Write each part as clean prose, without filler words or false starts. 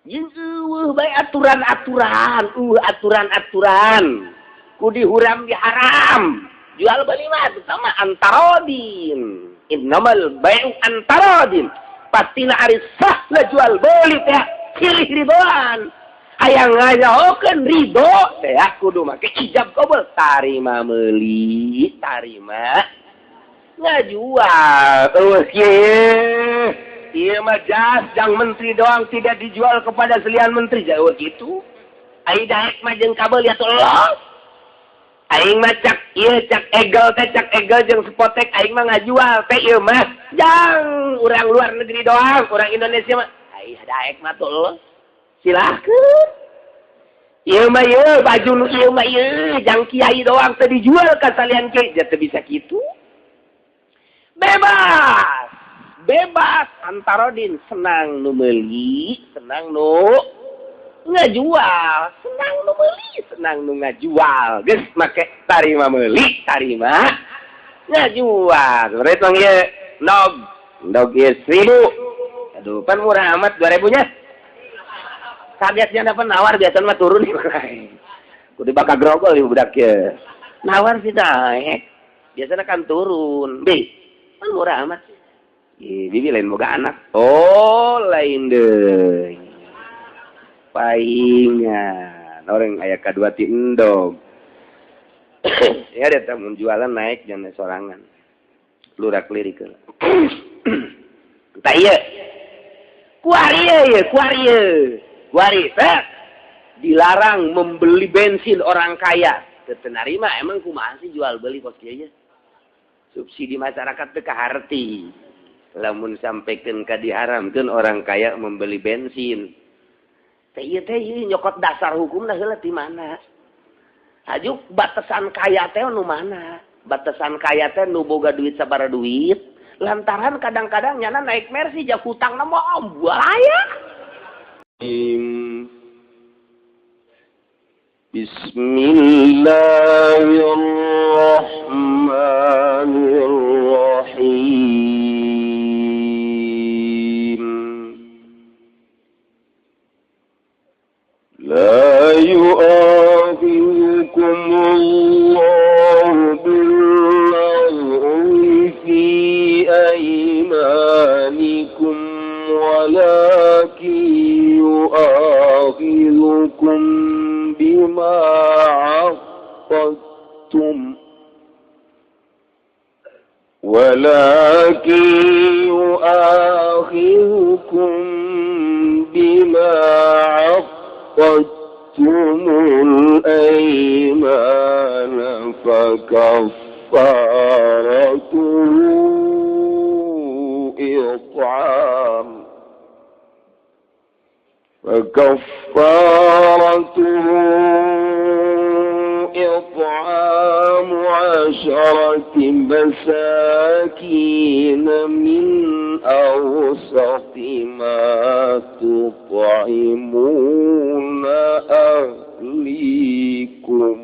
Jeung eueuh bae aturan-aturan, aturan-aturan. Ku dihuram diharam. Jual beli mah sama antarodin. Innamal bai'u antarodin. Pastina ari sah lah jual beli teh silih ridoan. Hayang ngajahokeun ridho teh kudu make ijab kabul, tarima meuli, tarima ngajual. Eueuh kieu. Ieu mah jas jang menteri doang tidak dijual kepada selian menteri. Jauh gitu. Ai daek mah jeung kabel ya tolong. Aing mah cak ieu cak egel teh cak egel jeung spotek aing mah ngajual teh ieu mah jang urang luar negeri doang, urang Indonesia mah ai daek mah tolong. Silahkeun. Ieu mah ieu baju nu ieu mah ieu jang kiai doang teh dijual ka salian kiai, teu bisa kitu. Bebas. Bebas antarodin, senang nu meuli, senang nu ngajual, senang nu meuli, senang nu ngajual. Geus make tarima meuli, tarima ngajual. Rek mah ieu ndog, ndog ieu 1000. Aduh, pan murah amat 2000 nya. Kagetnya dapat nawar biasa mah turun nih. Kudu bakal grogol ieu budak ieu. Nawar sih naik. Biasanya kan turun. Bi, pan murah amat. Ih, bibi lain boga anak. Oh, lain deui. Paingan. Orang aya kadua ti endog. Ya dia teh mun jualan naik jangan sorangan. Lurak lirik heula. Tah ieu. Kuari ieu, kuari ieu. Kuari teh dilarang membeli bensin orang kaya. Teu narima emang kumaha sih jual beli kos kieu nya? Subsidi masyarakat teu kaharti. Lamun sampaikan ka diharamkeun orang kaya membeli bensin. Teh ieu teh ieu nyokot dasar hukumna heula ti mana? Hajuk batasan kaya teh nu mana? Batasan kaya teh nu boga duit sabaraha duit, lantaran kadang-kadang nyana naik Mercy ja hutangna mah bahaya. Bismillahirrahmanirrahim. La yu'akhidhukumullahu bil-laghwi fi aymanikum walakin yu'akhidhukum bima 'aqadtum walakin yu'akhidhukum bima 'aqadtumul aymana fakaffaratuhu it'am فكفارته إطعام 10 مساكين من أوسط ما تطعمون أهليكم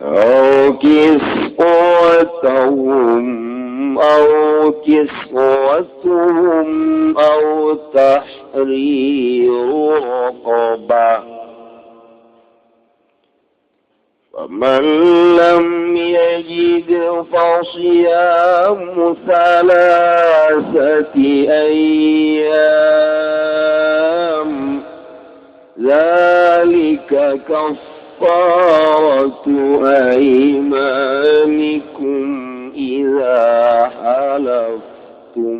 أو كسوتهم أو تحرير رقبة فمن لم يجد فصيام 3 أيام ذلك كفارة أيمانكم إذا حلفتم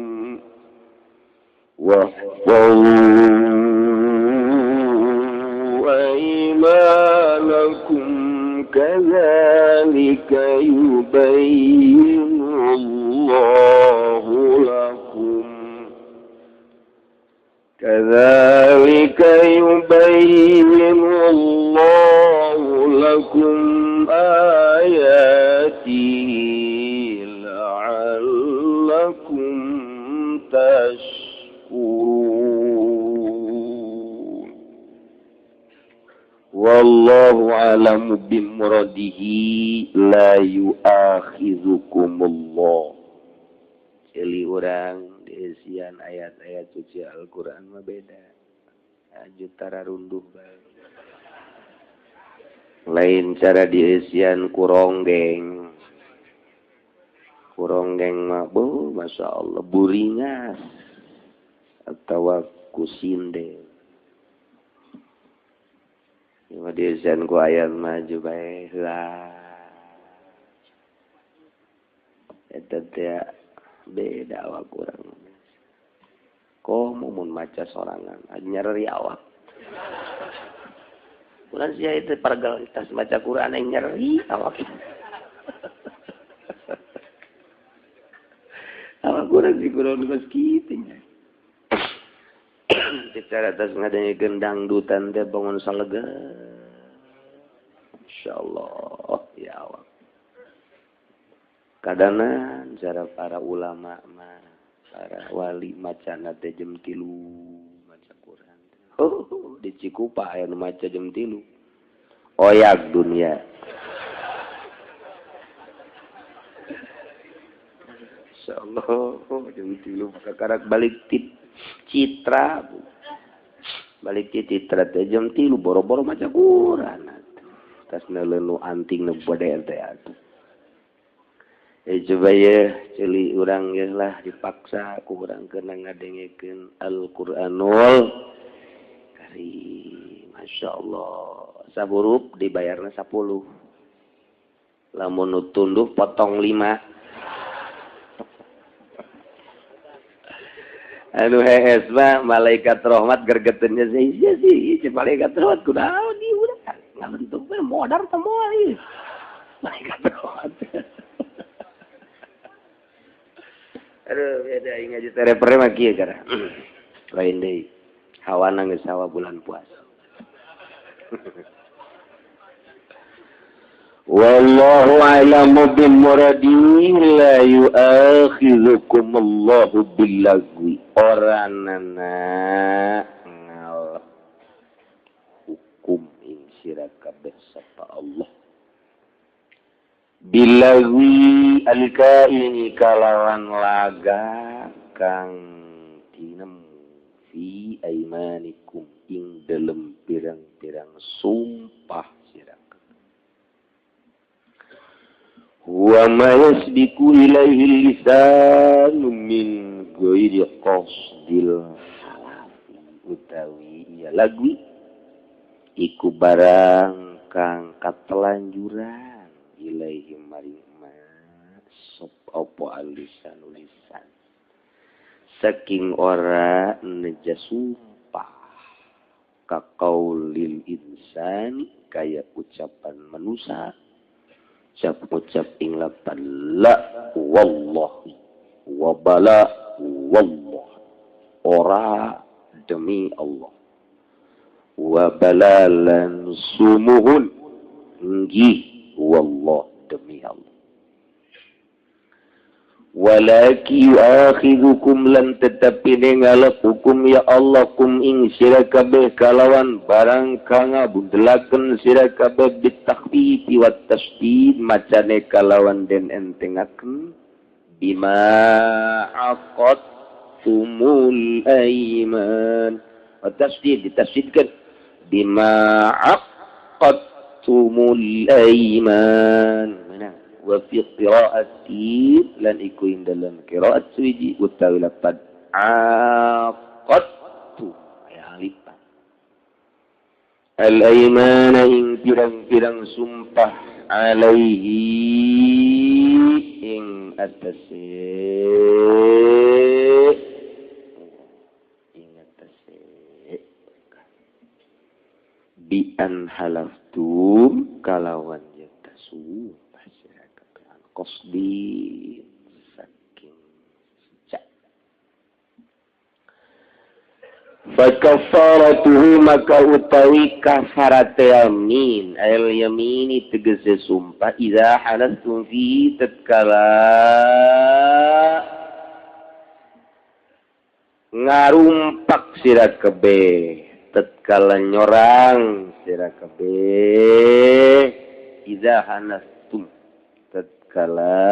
واحفظوا أيمانكم كذلك يبين الله لكم كذلك يبين الله لكم آياته لعلكم تشكرون. Wallahu a'lamu bimuradihi la yu'akhidhukumullah. Ceuli urang dieusian ayat-ayat suci Al-Qur'an mah beda. Lanjut tara runduh bae. Lain cara dieusian ku ronggeng. Ku ronggeng mah bu, Masya Allah buringas atawa ku sinde. Ieu mah dieusian ku ayat maju bae heula. Eta teh beda awak urang. Komo mun maca sorangan nyeri awak. Bulan sia itu pargalitas maca Quran yang nyeri awak. Awak urang sih kurang geus kitu nya. Secara atas ngadenge gendang dutan teh bangun salega. Insyaallah ya awak. Kadana cara para ulama mah, para wali macana teh jam 3 maca Quran. Oh, di Cikupa aya nu maca jam 3. Oyak dunia. Insyaallah jam 3 kakarak balik ti Citra. Balik ti Citra teh jam 3 boro-boro maca Quran. Tas neuleuh anting nu bade teh atuh. Coba ya celi urang ya lah dipaksa ku urang kena ngadengekeun Al-Qur'anul Karim. Masya Allah sahurup dibayarna 10 lamun nu tunduh potong 5. Anu hees mah malaikat rahmat gergetennya sih sih malaikat rahmat kunaon ieu urang ngabentuk mah modar teh moal ieu malaikat rahmat. Aduh, beda aing ngaji teh repere mah kieu gara. Lain deui. Hawana geus hawa bulan puasa. Wallahu a'lamu bil muradi la yu'akhidhukum Allahu bil lagwi. Oranana ngalep hukum ing sira kabeh sapa Allah. Bilagwi alkaini kalawan laga kang tinemu fi aimanikum ing dalem pirang-pirang sumpah sira wa ma yasbiku ilaihi lisanu min ghairi qasdil halafi utawi ya lagwi iku barang kang katelanjuran ilaihi maring ma sop apa alisan lisan saking ora neja sumpah kaqaulil insani kaya ucapan manusia ucap ing lapan la wallahi wa bala wallah ora demi Allah wa balalan sumuhun nggih wallah demi Allah walaki yu'akhidhukum lan tetapi ngalep hukum ya Allah kum ing sira kabeh kalawan barang kang ngabundelaken sira kabeh bitakhfifi wat tasdid macane kalawan den entengaken bima aqadtumul aiman wat tasdid ditasdidkeun bima aqad tumul aiman wa fi qiraati lan iku ing dalam qiraat suwiji utawi lapad aqattu aya lipat al aimana ing pirang-pirang sumpah alaihi ing atase bi an halaftum kalawan yata sumpah sira kabeh qasdi saking sejak fa kafaratuhu maka utawi kafarate yamin al yamini tegese sumpah idza halaftum fi tatkala ngarumpak sira kabeh tatkala nyorang sira kabeh idza hanastum tatkala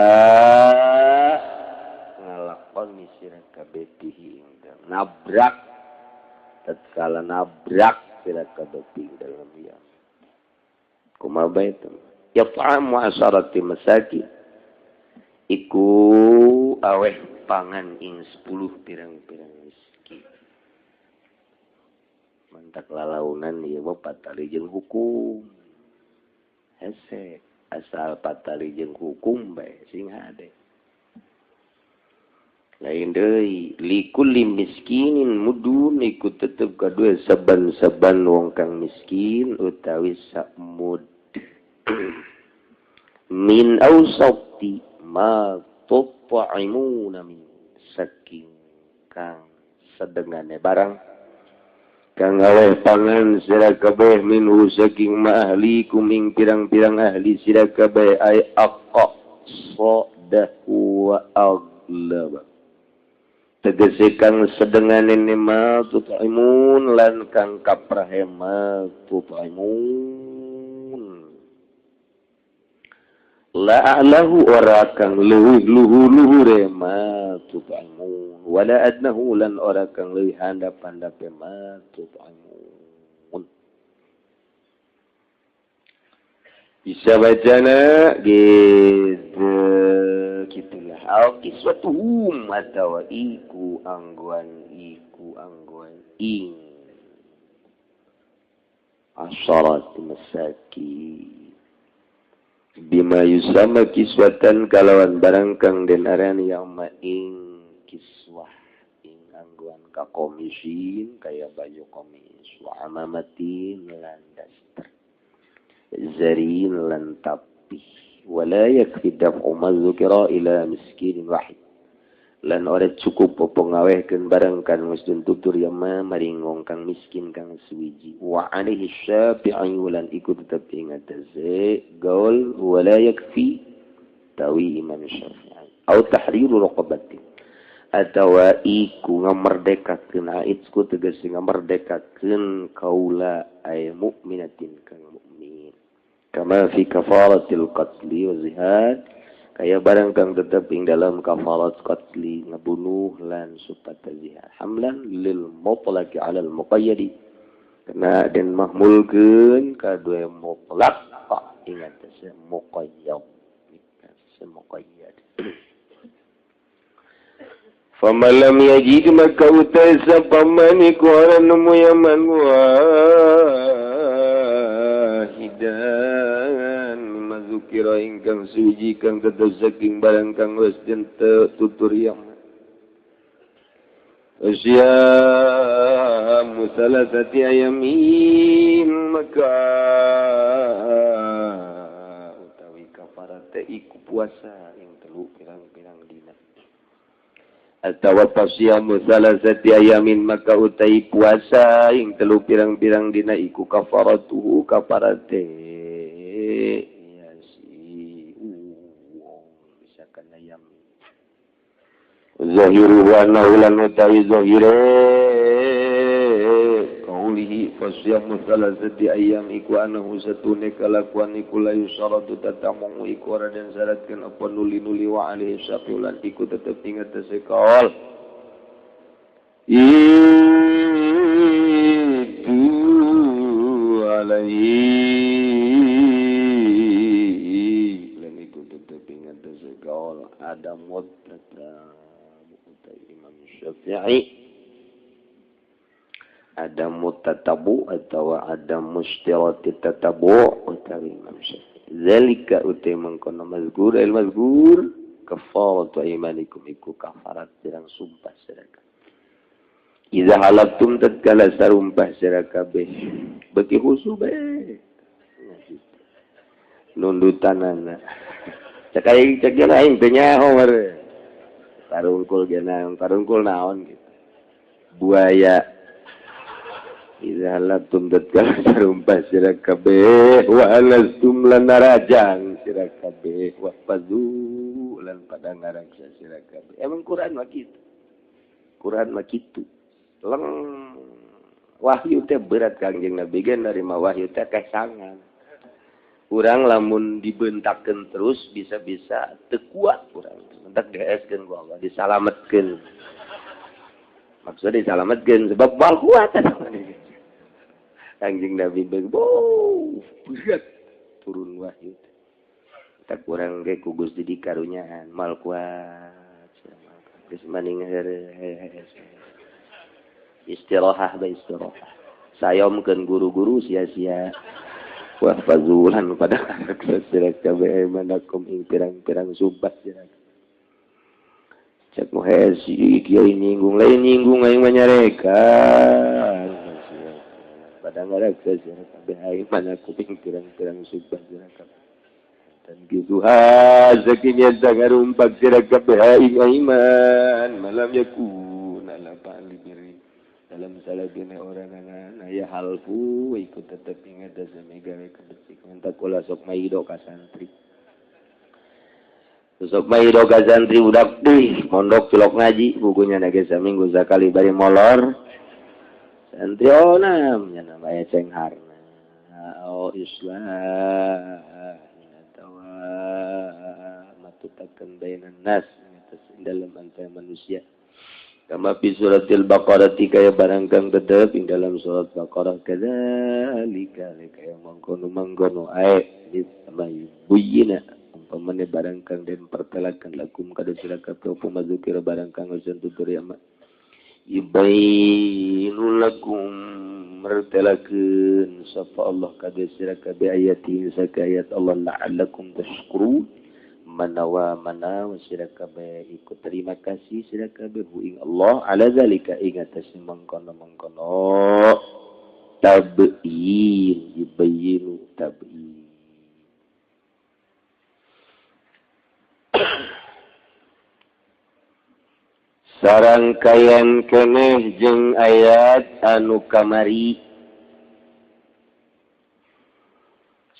ngalakoni sira kabeh bihi nabrak tatkala nabrak sira kabeh dalam ya kumaha bae teh yat'amu asharati masakin iku aweh pangan ing 10 pirang-pirang miskin mantak lalaunan ieu mah patali jeung hukum hese asal patali jeung hukum bae sing hade lain deui likulli miskinin mudun iku tetep kadue saban-saban wong kang miskin utawi sakmud min awsati ma tut'imuna min saking kang sedengane barang kang aweh pangan sira kabeh minhu saking ma ahlikum ing pirang-pirang ahli sira kabeh ay aqa sadahu wa aglaba tegese kang sedengane ma tut'imun lan kang kaprahe ma tut'imun la a'lahu ora kang leuwih luhur-luhure ma tut'imun wala adnahu lan ora kang leuwih handap-handape ma tut'imun bisa bacana gitu gitulah au kiswatuhum atawa iku angguan ing asharat masakin bima yusama kiswatan kalawan barang kang den arani yauma ing kiswah ing angguan ka komisin kaya baju komis wa amamatin lan daster zarin lan tapih wala yakfi daf'u ma dzukira ila miskinin wahid lan ora cukup apa ngawehkeun barang kan wis den tutur yama maring wong kang miskin kang suwiji wa alaihi syafi'i lan iku tetep ing atase gaul wala yakfi tawi Imam Syafi'i au tahriru raqabatin atawa iku ngamerdekakeun aitsku tegese ngamerdekakeun kaula ay mukminatin kang mukmin kama fi kafaratil qatli wa zihad kaya barang kang tetep ing dalam kafarat qatli ngabunuh lan supata zihar hamlan lil mutlaqi 'ala al muqayyadi kena den mahmulkeun kadue mutlaq ing atase muqayyad muqayyad faman lam yajid maka utai sapaman iku ora nemu yaman wahidan kira ingkang suci kang tetep saking barang kang wis den tutur yang asyamu salasati ayamin maka utawi kafarat iku puasa ing telu pirang-pirang dina atawa pasyamu salasati ayamin maka utai puasa ing telu pirang-pirang dina iku kafaratuhu kafarate zahiru wa annahu lan utawi zahire qaulihi fasyamu salasati ayyam iku annahu satune kalakuan iku la yusharatu tatamu iku ora den syaratkeun apa nuli-nuli wa alaihi syafi'ulan iku tetep ing atase kaul itu alaihi lan iku tetep ing atase kaul ada mutata Imam Syafi'i ada mutatabu atau ada mustirati tatabu utawi Imam Syafi'i zalika utai mangkono mazkur al mazkur kafaratu aymanikum iku kafarat pirang sumpah sira kabeh iza halaftum tatkala sarumpah sira kabeh beki khusu bae nundutanana cek aing cek aing teh nyaho tarungkul genang tarungkul naon gitu buaya iza halaftum tatkala sarumpah sira kabeh wa alastum lan narajang sira kabeh wa fazu lan pada ngaraksa sira kabeh emang Quran mah kitu Quran mah kitu leng wahyu teh berat Kangjeng Nabi ge narima wahyu teh kesangan Urang lamun dibentakkeun terus bisa-bisa teu kuat urang. Bentak diheeskeun ku Allah, disalametkeun. Maksudnya disalametkeun sebab moal kuat. Kangjeng Nabi berat turun wahyu. Tak kurang ge ku Gusti dikarunyaan moal kuat. Geus maning istirahat bae istirahat. Sayomkeun guru-guru sia-sia. Wah fazulan pada sira kabeh manakum ing pirang-pirang sumpah sira. Cek muhesi kiai nyinggung lain nyinggung aing mah nyarekan. Pada ngaraksa sira kabeh aing manakum ing pirang-pirang sumpah sira kabeh. Dan kitu hazakinya sangarumpak sira kabeh aing iman malam yakun ala biri dalam salagina orang anak ya halfu ikut tetep ingat sami gawe kebecik minta kula sok maido ka santri sok maido ka santri budak dih mondok cilok ngaji bukunya nage saminggu sakali bari molor santri oh nam nya namanya cengharna oh islah atawa matutakeun bainan nas dalam antara manusia. Kama fi suratil Baqarah kaya barang kang tetep ing dalam surat Baqarah kadzalika kaya mangkono-mangkono ae sama buyina umpamane barang kang den pertelakan lakum kada sira kabeh apa mazukira barang kang geus tutur ya yubayyinu lakum mertelakeun sapa Allah kada sira kabeh ayati saka ayat Allah la'allakum tashkurun manawa manawa sira kabeh ikut terima kasih sira kabeh ing Allah ala zalika ing atas mangkono-mangkono tabyin yubayyinu tabyin. Sarangkayan keneh jeung ayat anu kamari.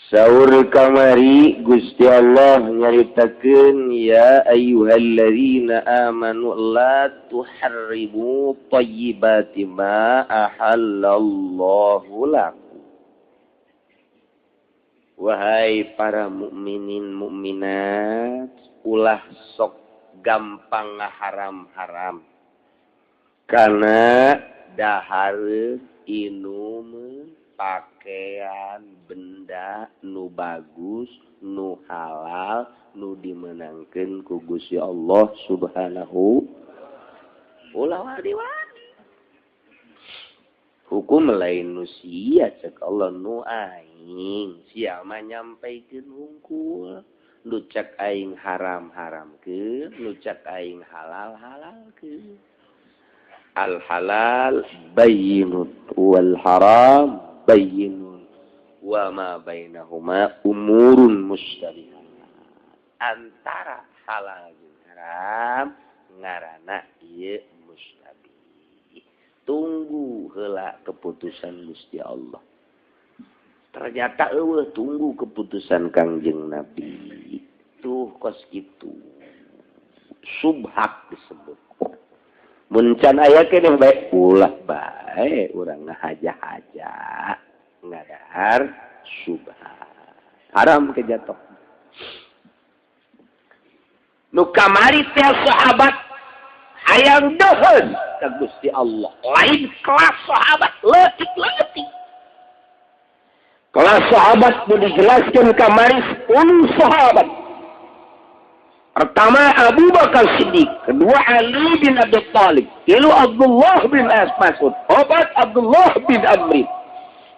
Saur kamari Gusti Allah nyaritakeun ya ayyuhalladzina amanu la tuharrimu thayyibati ma ahallallahu lakum. Wahai para mukminin mukminat, ulah sok gampang ngaharam-haram. Karena dahar inum pakaian benda nu bagus nu halal nu dimenangkeun ku Gusti Allah Subhanahu ulah wadi-wadi hukum lain nu sia cek Allah nu aing sia mah nyampaikeun hungkul nu cek aing haram-haramkeun nu cek aing halal-halalkeun. Al halal bayyinun wal haram bayyinun wa ma bainahuma umurun mustabihat. Antara halal jeung haram ngaranna ieu mustabih. Tunggu heula keputusan Gusti Allah. Ternyata eueuh tunggu keputusan Kangjeng Nabi. Tuh kos kitu. Subhat disebut. Mun can aya keneh bae ulah bae urang ngahaja-haja ngadahar subhat. Haram kejatuh. Nu kamari teh sahabat hayang deuheun ka Gusti Allah. Lain kelas sahabat leutik-leutik. Kelas sahabat nu dijelaskeun kamari 10 sahabat. Pertama Abu Bakar Siddiq, kedua Ali bin Abi Thalib, tilu Abdullah bin Mas'ud, opat Abdullah bin Amr,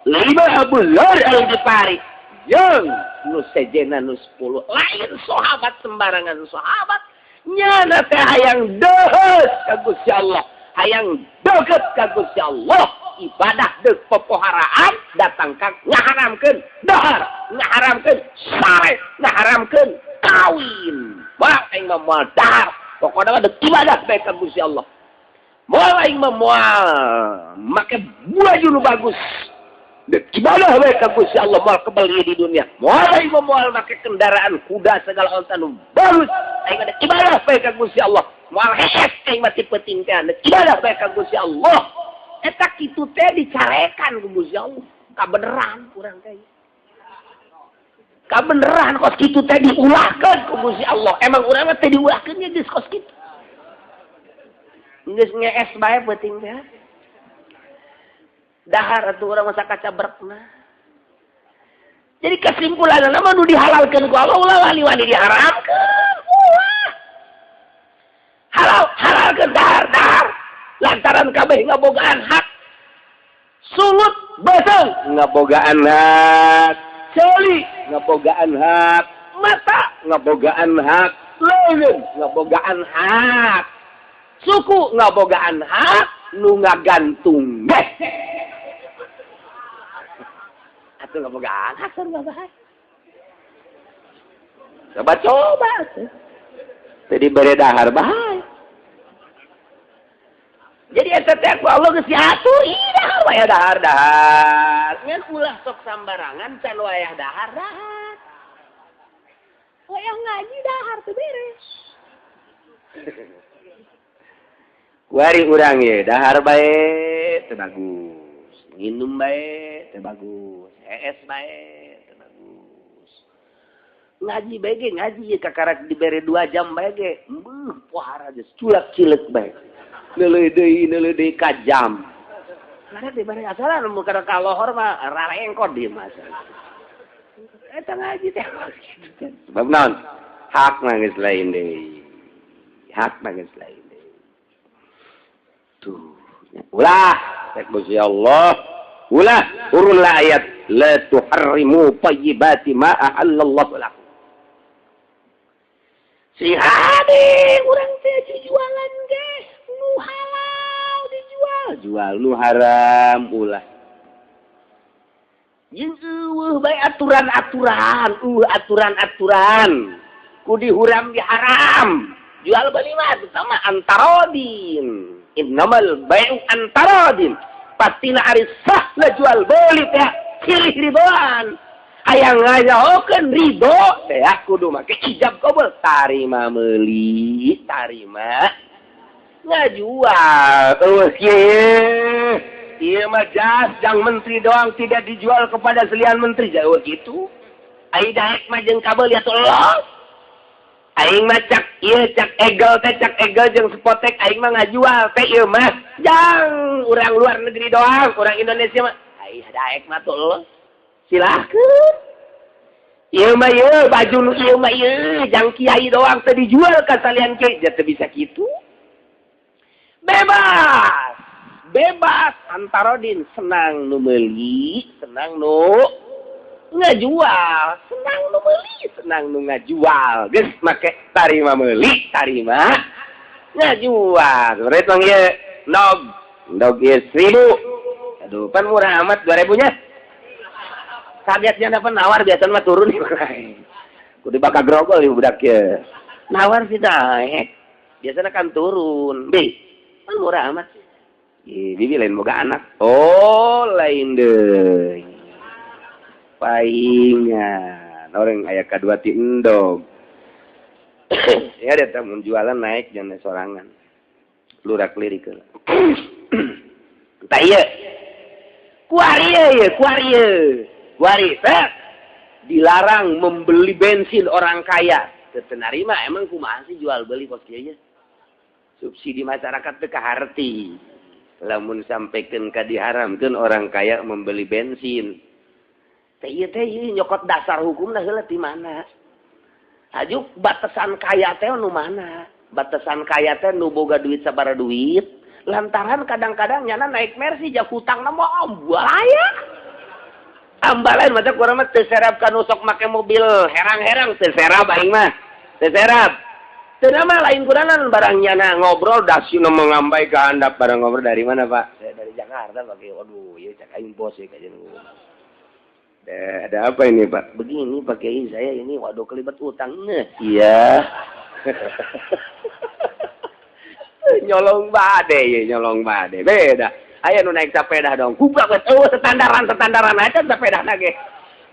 lima Abu Dzar Al-Ghifari, jeung nu sejena nu 10. Lain sahabat sembarangan sahabat, nyana teh hayang deuheut ka Gusti Allah, hayang deukeut ka Gusti Allah, ibadah deuk popoharaan datang ka ngaharamkeun dahar, ngaharamkeun sare, ngaharamkeun kawin. Wah aing mah moal dahar, pokona mah deuk ibadah bae ka Gusti Allah. Moal aing mah moal make baju nu bagus. Deuk ibadah bae ka Gusti Allah moal kebel di dunia. Moal aing mah moal make kendaraan kuda segala onta nu bagus. Aing mah deuk ibadah bae ka Gusti Allah. Moal hees aing mah ti peuting teh deuk ibadah bae ka Gusti Allah. Eta kitu teh dicarekan ku Gusti Allah. Kabeneran urang teh. Kabeneran kos kitu teh diulahkeun ku Gusti Allah. Emang urang mah teh diulahkeun nya geus kos kitu. Geus ngees bae peuting teh. Dahar atuh urang masa kacaberkna. Jadi kesimpulanna mah nu dihalalkeun ku Allah ulah wani-wani diharamkeun. Ulah. Halal halalkeun dahar dahar. Lantaran kabeh ngabogaan hak. Sulut beuseung ngabogaan hak. Ceuli ngabogaan hak, mata ngabogaan hak, leungeun ngabogaan hak, suku ngabogaan hak, nu ngagantung ge. Atuh ngabogaan hak sarua bae. Coba-coba atuh. Teu dibere dahar bae. Jadi eta teh ku Allah geus diatur, ih dahar wae dahar dahar. Ngan ulah sok sambarangan can wayah dahar dahar. Wayah ngaji dahar teu beres. Kuari urang ye dahar bae teu bagus, nginum bae teu bagus, hees bae teu bagus. Ngaji bae ge ngaji ye kakarak dibere 2 jam bae ge, beuh pohara geus culak-cileuk bae. Neuleuh deui ka jam. Karena dibere asalan mun kana ka lohor mah rarengkot di mah. Eta ngaji teh kitu. Sebab naon? Hak mah geus lain deui. Hak mah geus lain deui. Tuh, ulah cek Gusti Allah. Ulah urunlah ayat la tuharrimu thayyibati ma ahallallahu lakum. Si hade urang teh jualan ge nu halal dijual, jual nu haram ulah. Jeung eueuh bae aturan-aturan, aturan-aturan. Ku dihuram diharam. Jual beli mah sama antarodin. Innamal bai'u antarodin. Pastina ari sah lah jual beli teh silih ridoan. Hayang ngajahokeun ridho teh kudu make ijab kabul, tarima meuli, tarima ngajual. Eueuh kieu. Ieu mah jas jang menteri doang tidak dijual kepada selian menteri. Jauh gitu. Ai daek mah jeung kabel ya los. Aing mah cak ieu cak egel teh cak egel jeung spotek aing mah ngajual teh ieu mah jang urang luar negeri doang, urang Indonesia mah ai daek mah tuh los. Silahkeun. Ieu mah ieu baju nu ieu mah ieu jang kiai doang teh dijual ka salian kiai, teu bisa kitu. Bebas. Bebas antarodin, senang nu meuli, senang nu ngajual, senang nu meuli, senang nu ngajual. Geus make tarima meuli, tarima ngajual. Rek mah ieu nog, nog ieu 1000. Aduh, pan murah amat 2000 nya. Kagetnya dapat nawar biasanya mah turun. Kudu bakal grogol ieu budak ieu. Nawar sih naik. Biasanya kan turun. Bi, pan murah amat. Ih, bibi lain boga anak. Oh, lain deui. Paingan. Orang aya kadua ti endog. Ya dia mun jualan naik jangan sorangan. Lurak lirik heula. Tah ieu. Kuari ieu, kuari ieu. Kuari teh dilarang membeli bensin orang kaya. Teu narima emang kumaha sih jual beli kos kieu nya? Subsidi masyarakat teu kaharti. Lamun sampaikan ka diharamkeun orang kaya membeli bensin. Teh ieu teh ieu nyokot dasar hukumna heula ti mana? Ajuk batasan kaya teh nu mana? Batasan kaya teh nu boga duit sabaraha duit? Lantaran kadang-kadang nyana naik Mercy jak hutangna mah ambalaya. Ambalain mata kurang mah teu serap ka nu sok make mobil herang-herang teu serap aing mah. Teu serap. Teu mah lain kuranan barang nyana ngobrol dasina mengambai ke handap barang ngobrol dari mana Pak? Saya dari Jakarta Pak. Waduh, ieu cak aing bos ya kajian. Ada apa ini Pak? Begini Pak Kiai, saya ini waduh kelibat utang. Iya. Nyolong bade ya, nyolong bade. Beda. Aya nu naik sepeda dong. Gublak we eueuh standaran aja sepeda na ge.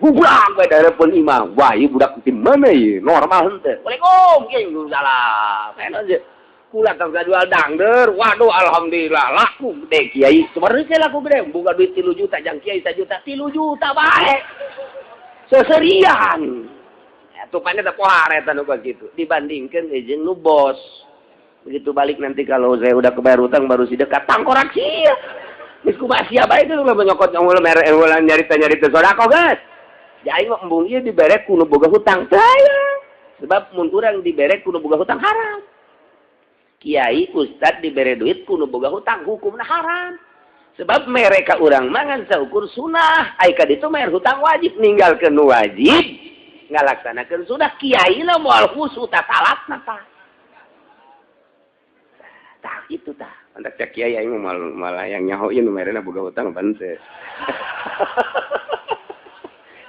Gublak we dareupeun imah. Wah, ieu budak ti mana ieu? Normal henteu. Waalaikum, kieu salam. Enak aja. Kula tas jual dangder. Waduh, alhamdulillah laku gede kiai. Sebenarnya saya laku gede, boga duit 3 juta jang kiai 1 juta, 3 juta bae. Seserian. Atupannya teh pohar eta nu kitu dibandingkeun jeung nu bos. Begitu balik nanti kalau saya udah kebayar utang baru si dekat tangkorak sia. Geus kumaha sia bae teh ulah nyokot ulah mere ulah nyarita-nyarita sedekah geus. Jadi mah embung ieu dibere ku nu boga hutang teh. Sebab mun urang dibere ku nu boga hutang haram. Kiai ustad dibere duit ku nu boga hutang hukumna haram. Sebab mereka urang mangan saukur sunah, ai ka ditu bayar hutang wajib ninggalkeun nu wajib, ngalaksanakeun sunah kiai na moal khusyuk ta salatna tah. Tah kitu tah. Mantak cak kiai aing moal yang nyaho ieu nu merena boga hutang pan teh.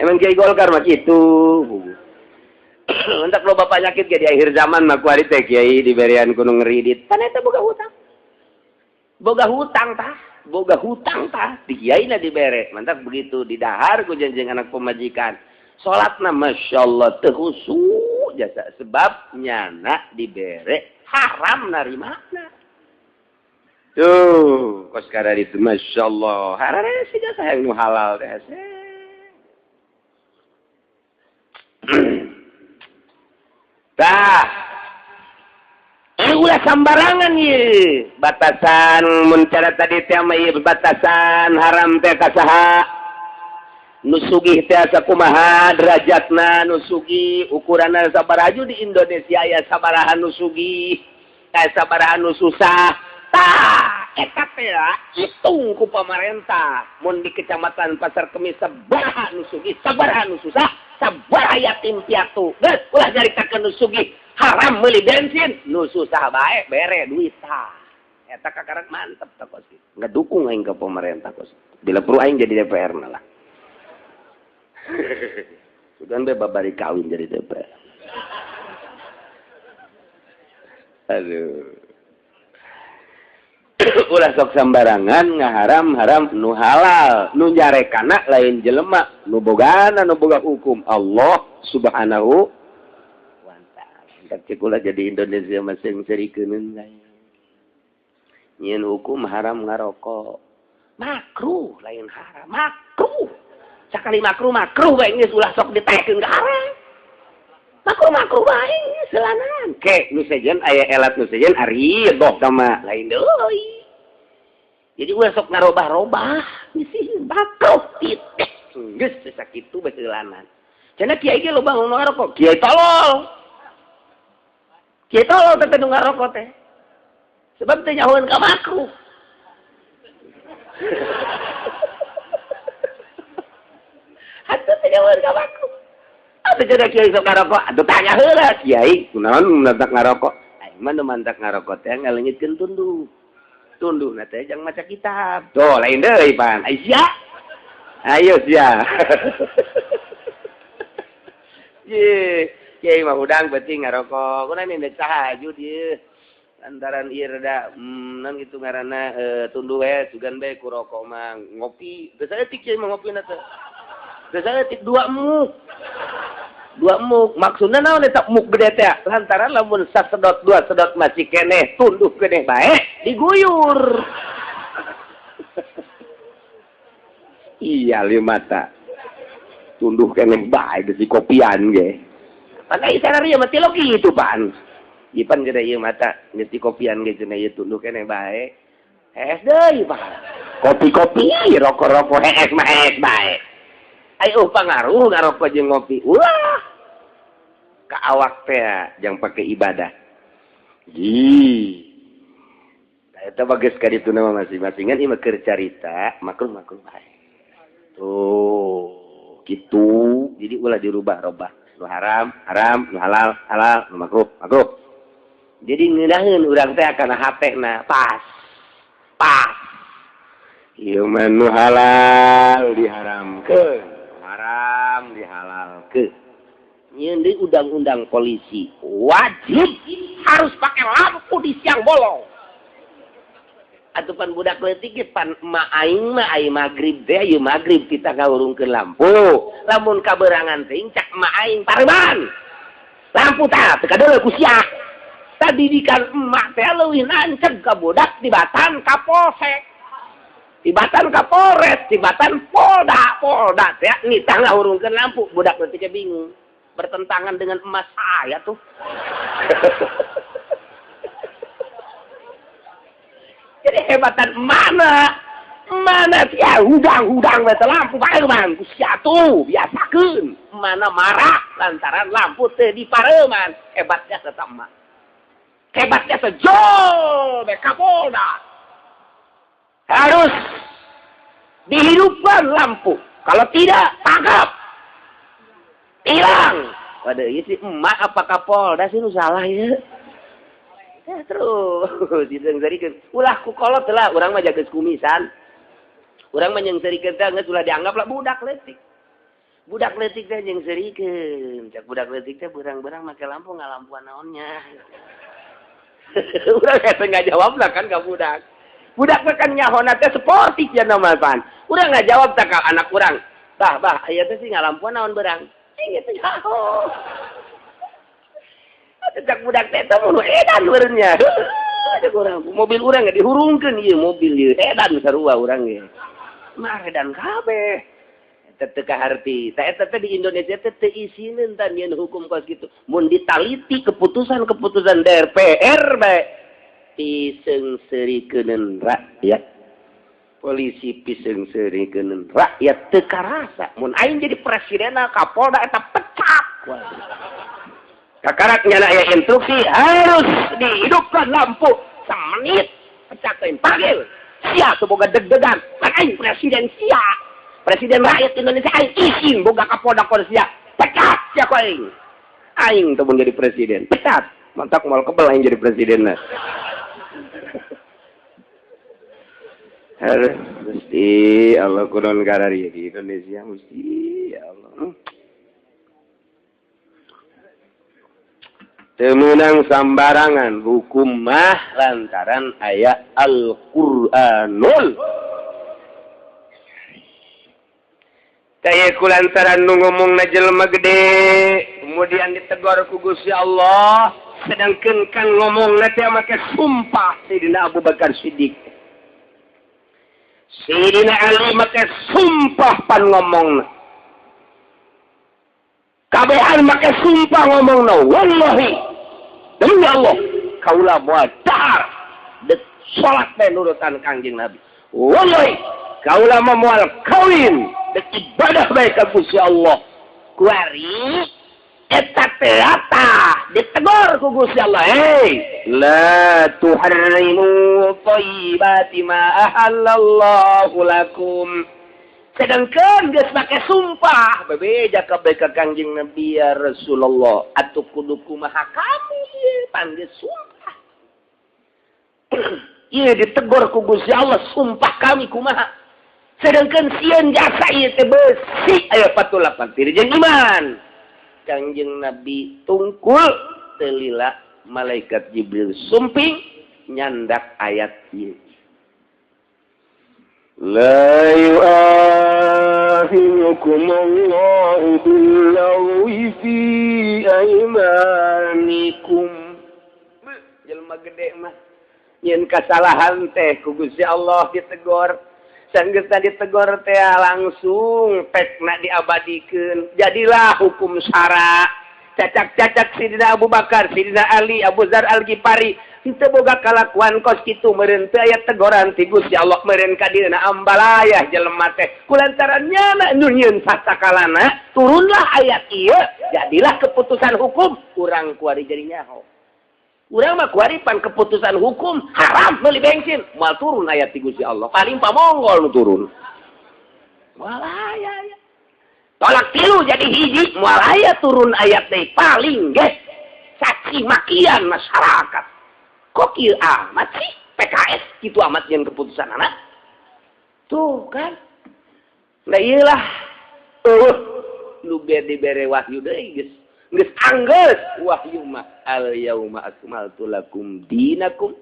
Emang kiai Golkar mah kitu. Mantak loba penyakit ge di akhir zaman mah kuari teh kiai diberian ku nu ngeridit. Pan eta boga hutang. Boga hutang tah. Boga hutang tah di kiai na dibere. Mantap begitu didahar ku janjeng anak pemajikan. Salatna masyaallah teu khusyuk jasa sebab nyana dibere haram narimana. Tuh, kos kada itu masyaallah. Harare sih jasa yang nu halal teh. Tah. Ulah sambarangan ye. Batasan mun cara tadi teh mah ieu batasan haram teh ka saha. Nu sugih teh sakumaha derajatna nu sugih ukuranna sabaraha di Indonesia aya sabaraha nu sugih, aya sabaraha nu susah. Tah, eta teh hitung ku pamarentah. Mun di kecamatan Pasar Kemis sabaraha nu sugih, sabaraha nu susah, sabaraha yatim piatu. Geus ulah nyaritakeun nu sugih haram meuli bensin, nu susah bae bere duit tah. Eta kakarak mantep tah kos. Ngedukung aing ke pemerintah kos. Bila perlu aing jadi DPR na lah. Sugan be babari kawin jadi DPR. Aduh. Ulah sok sambarangan ngaharam-haram nu halal, nu nyarekana lain jelema, nu bogana nu boga hukum Allah Subhanahu wa ta'ala. Cek ulah jadi Indonesia masing serikeun lain. Nyieun hukum haram ngarokok. Makruh lain haram, makruh. Sakali makruh makruh bae geus ulah sok ditekeun ka haram. Makruh makruh bae selanan. Ke nu sejen aya elat nu sejen ari doh sama lain deui. Jadi ulah sok ngarobah-robah, sih makruh titik. Geus sakitu bae seulanan. Cenah kiai ge loba ngarokok, kiai tolol. Kiai tolol teh nu ngarokok teh. Sebab teh nyahoeun ka makruh. Atuh teh nyahoeun ka makruh. Atuh cenah kiai sok ngarokok, atuh tanya heula kiai, kunaon mantak ngarokok? Aing mah nu mantak ngarokok teh ngaleungitkeun tunduh. Tunduh na teh jang maca kitab. Tuh lain deui pan. Ai sia. Ayo sia. Ye, kiai mah hudang beuting ngarokok. Kunaon ini tahajud ieu. Lantaran ieu rada non gitu ngaranna tunduh we sugan bae ku rokok mah ngopi. Geus saeutik kiai mah ngopina teh. Geus saeutik dua muk. Dua muk maksudna naon eta muk gede teh? Lantaran lamun sasedot dua sedot masih keneh tunduh keneh bae diguyur. Iya lieu mata. Tunduh keneh bae geus dikopian ge. Pan ai sanaria mah tilok kitu pan. Ipan gede ieu mata geus dikopian ge cenah ieu tunduh keneh bae. Hees deui pan. Kopi-kopi, rokok-rokok hees mah hees bae. Ayo pangaruh ngarokok jeung ngopi. Ulah. Ka awak teh jang pake ibadah. Ih. Eta bagus ka ditu mah masing-masingan ieu mah keur carita makruh-makruh bae. Tuh, kitu. Jadi ulah dirubah-robah. Nu haram, haram, nu halal, halal, nu makruh, makruh. Jadi ngeunaheun urang teh kana hatena pas. Pas. Ieu mah nu halal diharamkeun, haram dihalalkeun. Nyeun deui undang-undang polisi wajib harus pakai lampu di siang bolong. Atuh pan budak leutik ge pan emak aing mah ai magrib teh ieu magrib kita ngahurungkeun lampu. Lamun kaberangan teh cak emak aing pareban. Lampu tah teu kadeuleu ku sia. Tadidikan emak teh leuwih nanceg ka budak di batan ka polsek. Tibatan Kapolres, tibatan Polda, Polda teh nitah ngahurungkeun lampu, budak leutik bingung. Bertentangan dengan emas saya tuh. Jadi hebatan mana? Mana sia hudang-hudang we lampu pareuman ku sia tuh biasakeun. Mana marah lantaran lampu teu dipareuman. Hebatnya tetap emak. Hebatnya sejol be Kapolda. Harus dihidupkan lampu. Kalau tidak tangkap. Hilang. Waduh, ieu si emak apa Kapolda sih nu salah ieu? Ya, terus diseungseurikeun. Ulah ku kolot lah, urang mah jaga kumisan. Urang mah nyeungseurikeun teh geus ulah dianggap lah budak leutik. Budak leutik teh nyeungseurikeun. Cak budak leutik teh berang-berang make lampu ngalampuan naonnya. Urang teh enggak jawab lah kan ka budak. Budak mah kan nyahona teh sportif ya nama pan. Urang enggak jawab tak ka anak urang. Bah, bah, aya teh sih ngalampuan naon berang. Cing eta nyaho. Cak budak teh teh mun edan meureunnya. Ada urang mobil urang dihurungkeun ieu mobil ieu edan sarua urang ge. Mah edan kabeh. Eta teu kaharti. Tah eta teh di Indonesia teh teu isineun tah nyeun hukum kos kitu. Mun ditaliti keputusan-keputusan DPR bae piseungseurikeun rakyat. Polisi piseungseurikeun rakyat teu karasa. Mun aing jadi presidenna Kapolda eta pecat. Kakarak nyana aya instruksi harus dihidupkan lampu semenit pecah teuing panggil sia teu boga deg-degan kan aing presiden sia presiden rakyat Indonesia aing isin boga Kapolda sia pecat sia ku aing aing teu mun jadi presiden pecat mantak moal kebel aing jadi presidenna. Harus mesti Allah kunon karari di Indonesia mesti ya Allah. Temenang sambarangan hukum mah lantaran ayat Al-Qur'anul. Kaya ku lantaran nu ngomongna jelema gede, kemudian ditegur ku Gusti Allah, sedangkan kan ngomongna teh make sumpah Sayyidina Abu Bakar Siddiq. Sayyidina Ali make sumpah pan ngomongna. Kabehan make sumpah ngomongna, wallahi demi Allah kaula moal dahar dek salat teh nurutan Kangjeng Nabi. Wallahi kaula mah moal kawin dek ibadah bae ka Gusti Allah. Kuari eta teh tah ditegor ku Gusti Allah, hei la tuharrimu thayyibati ma ahallallahu lakum. Sedangkan geus make sumpah bebeja kabeh ka Kangjeng Nabi ya Rasulullah atuh kudu kumaha kami ieu panggil sumpah. Ieu ditegur ku Gusti Allah sumpah kami kumaha. Sedangkan sieun jasa ieu teh beusi aya 48 tiri jeung iman. Kangjeng Nabi tungkul teu lila malaikat Jibril sumping nyandak ayat ieu. La yu'akhidukum Allahu bil-lagwi fi aymanikum. Jelema gede mah nyeun kasalahan teh ku Gusti Allah ditegor. Sanggeusna ditegor teh langsung pekna diabadikeun. Jadilah hukum syara. Cacak-cacak Sidina Abu Bakar, Sidina Ali, Abu Dzar Al-Ghifari henteu boga kalakuan kos kitu meureun teu aya tegoran ti Gusti Allah meureun ka dieuna ambalayah jelema teh kulantaran nyana nu nyieun sasakalana turunlah ayat ieu jadilah keputusan hukum urang kuari jadi nyaho urang mah kuari pan keputusan hukum haram meuli bensin moal turun ayat ti Gusti Allah paling pamonggol nu turun moal aya tolak tilu jadi hiji moal aya turun ayat teh paling ge caci makian masyarakat. Kok kieu amat sih PKS gitu amat yang keputusan anak tuh kan nah iyalah lu dibere wahyu deui geus geus anggeus wahyu mah al yauma akmaltu lakum dinakum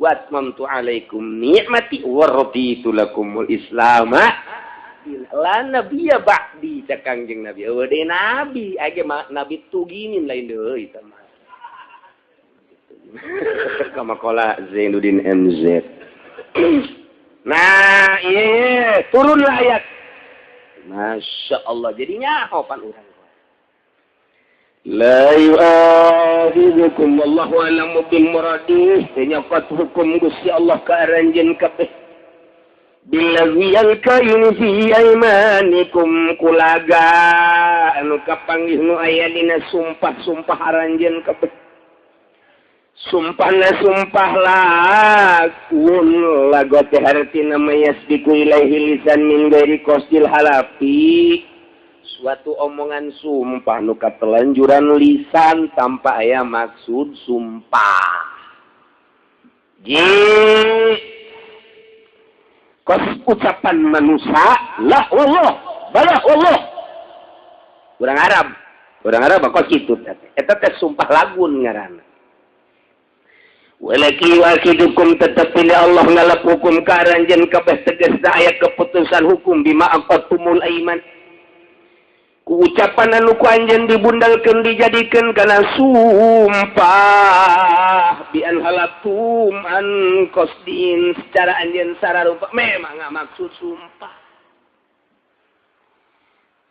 wa atmamtu alaikum ni'mati wa raditu lakumul islam la nabiyya ba'di cak Kangjeng Nabi eueuh deui nabi age nabi tuginin lain deui eta mah. Kama kola Zainuddin MZ. Nah, ieu turunlah ayat. Masya Allah jadinya nyaho pan urang. La yu'akhidhukum wallahu a'lamu bil muradih. Nyokot hukum Gusti Allah ka aranjeun kabeh. Billazi alkayin fi aymanikum kulaga anu kapanggih nu aya dina sumpah-sumpah aranjeun kabeh. Sumpahna sumpah lagun lago teh hartina mayasbiku ilaihi lisan min ghairi qasdil halafi. Suatu omongan sumpah nu katelanjuran lisan tanpa aya maksud sumpah. Ji kos ucapan manusia la Allah bala Allah. Urang Arab kos kitu teh. Eta teh sumpah lagun ngaranna. Walaki wakidukum tetapi Allah ngalap hukum ka aranjeun kabeh tegasna aya keputusan hukum bima aqattumul aiman. Ku ucapan anu ku anjeun dibundalkeun dijadikeun kana sumpah bi an halatum an qasdin secara anjeun sararupa memang maksud sumpah.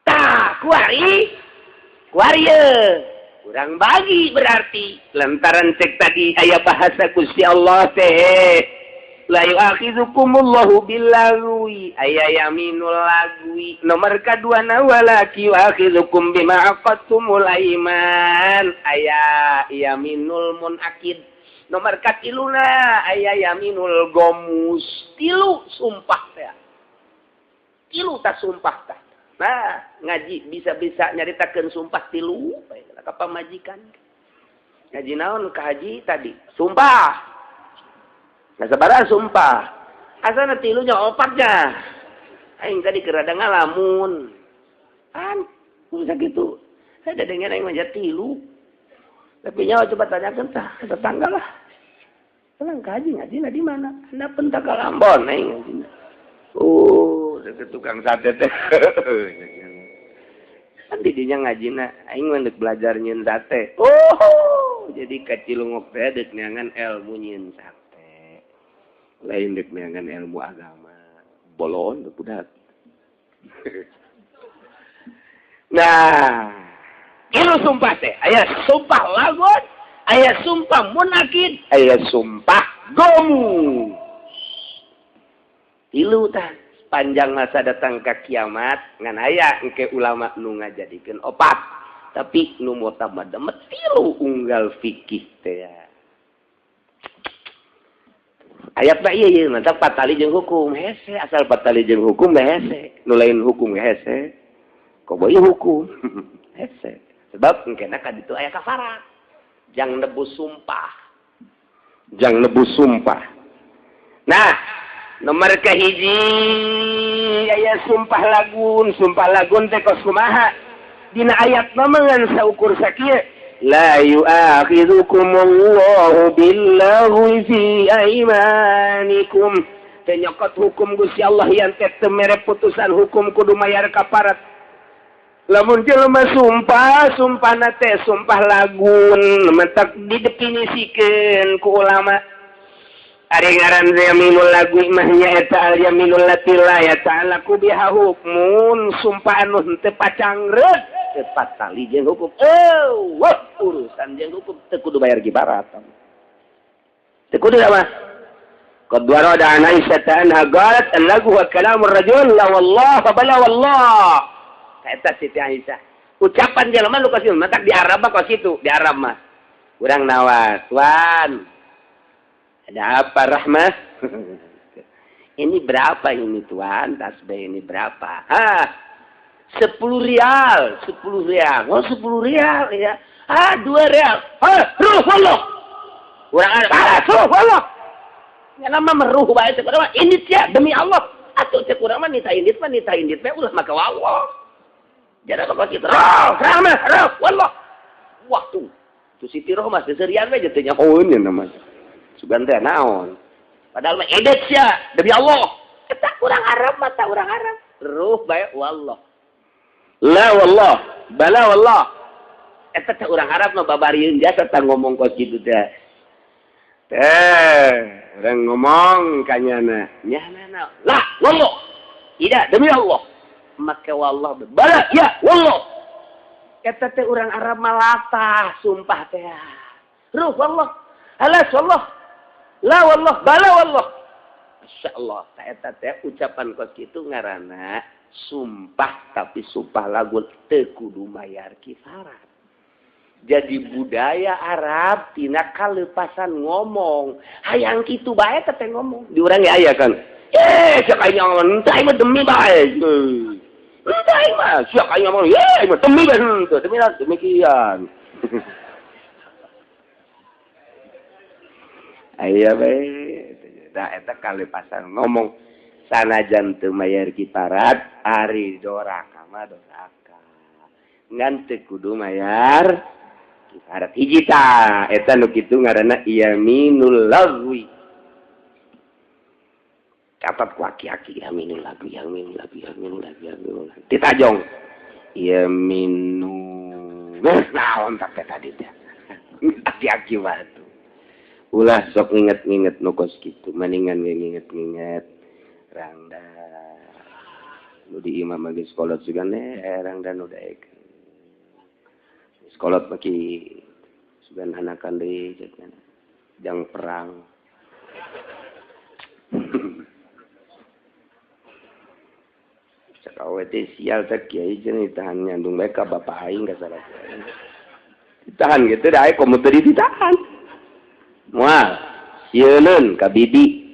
Tah kuari kuari kurang bagi berarti lantaran cek tadi aya bahasa Gusti Allah teh la yu'akhidhukumullahu billagwi aya yaminul lagwi nomor kadua na walaki yu'akhidhukum bima aqadtumul aiman aya yaminul munakid nomor katiluna aya yaminul gomus tilu sumpah teh tilu ta sumpah tah. Nah ngaji bisa-bisa nyaritakeun sumpah tilu ka pamajikan ngaji naon ka haji tadi sumpah. Nah sabaraha sumpah asana tilunya opatnya aing tadi keur rada ngalamun an bisa gitu ada dengan aing mah tilu tapi nyawa coba tanyakeun tah ke tetangga lah tenang ka haji ngajina di mana anda pentak ka Ambon aing ngajina. Oh tukang sate teh kan didinya ngajina aing mah deuk belajar nyieun sate. Oh jadi ka Cilungok teh deuk neangan ilmu nyieun sate lain deuk neangan ilmu agama bolon budak. Nah ieu sumpah teh aya sumpah lagun aya sumpah munakid aya sumpah gomu tilu tah panjang masa datang ke kiamat ngan aya engke ulama nu ngajadikeun opat tapi nu mutamad tilu unggal fikih teh ayat mah ieu ieu mantap patali jeung hukum hese asal patali jeung hukum mah hese nu lain hukum hese koboy hukum hese sebab engkena ka ditu aya kafarat jang nebus sumpah jang nebus sumpah. Nah nomor kahiji aya sumpah lagun teh kos kumaha dina ayat mah ngan saukur sakieu la yu'akhidhukumullahu billaghwi fi aimanikum teh nyokot hukum Gusti Allah yang teh teu mere putusan hukum kudu mayar kaparat lamun jelema sumpah sumpahna teh sumpah lagun mentak didefinisikeun ku ulama. Ari ngaran yaminul lagwi mah nyaeta al yaminul lati la yata'allaqu biha hukmun sumpah anu henteu pacangreut teu patali jeung hukum. Wah urusan jeung hukum teu kudu bayar kibarat. Teu kudu mah. Qad warada an Aisyah anha qalat al-lagwu wa kalamur rajul la wallah fa bala wallah. Eta Siti Aisyah. Ucapan jelema nu kos matak di Arab mah kos kitu, di Arab mah. Urang nawas, tuan. Ada apa Rahmah? Ini berapa ini tuan? Tasbih ini berapa? Hah? 10 rial, 10 rial. Oh 10 rial ya. Ah 2 rial. Ah ruh Allah. Urang Arab, ah ruh Allah. Nya nama meruh bae cek urang mah indit sia demi Allah. Atuh cek urang mah nita indit mah nita indit bae ulah maka Allah. Jadi kok kitu. Ruh Rahmah, ruh wallah. Wah tuh. Tuh Siti Rohmah seserian we teh nyahoeun namanya. Sugan teh naon padahal mah edet sia demi Allah eta urang Arab mata urang Arab ruh bae wallah la wallah bala wallah eta teh urang Arab mah babarieun jasa tah ngomong kos kitu teh. Teh, orang ngomong kanyana. Nyana lah, wallah. Tidak, demi Allah. Maka wallah bala ya wallah. Eta teh urang Arab malatah sumpah teh. Ruh wallah. Alas wallah. La wallah, bala wallah. Masyaallah, ta eta teh ucapan kos kitu ngaranna sumpah tapi sumpah lagu teu kudu mayar kifarat. Jadi budaya Arab tina kalepasan ngomong. Hayang kitu bae teh ngomong. Di urang ge aya kan. Eh, siapa aing ngomong, entah mah demi bae. Entah mah, siapa aing ngomong, eh mah demi bae henteu, demi demikian. Aya bae. Da eta kalepasan ngomong sanajan teu mayar kifarat ari doraka mah doraka. Ngan teu kudu mayar kifarat hiji tah eta nu kitu ngaranna yaminul lagwi. Catat ku aki-aki yaminul lagwi, yaminul lagwi, yaminul lagwi, yaminul lagwi. Ditajong yaminul naon tah tadi teh. Aki-aki batu. Ulah sok nginget-nginget nu kos kitu, maningan ge nginget-nginget rangda. Nu di imam geus kolot sugan rangda nu daek. Sekolah bagi sugan anakan deui jang perang. Cak awe teh sial teh kiai jeung ditahan nyandung bae ka bapak aing ka salah. Ditahan gitu da aya komo teu ditahan. Moal sieuneun ka bibi.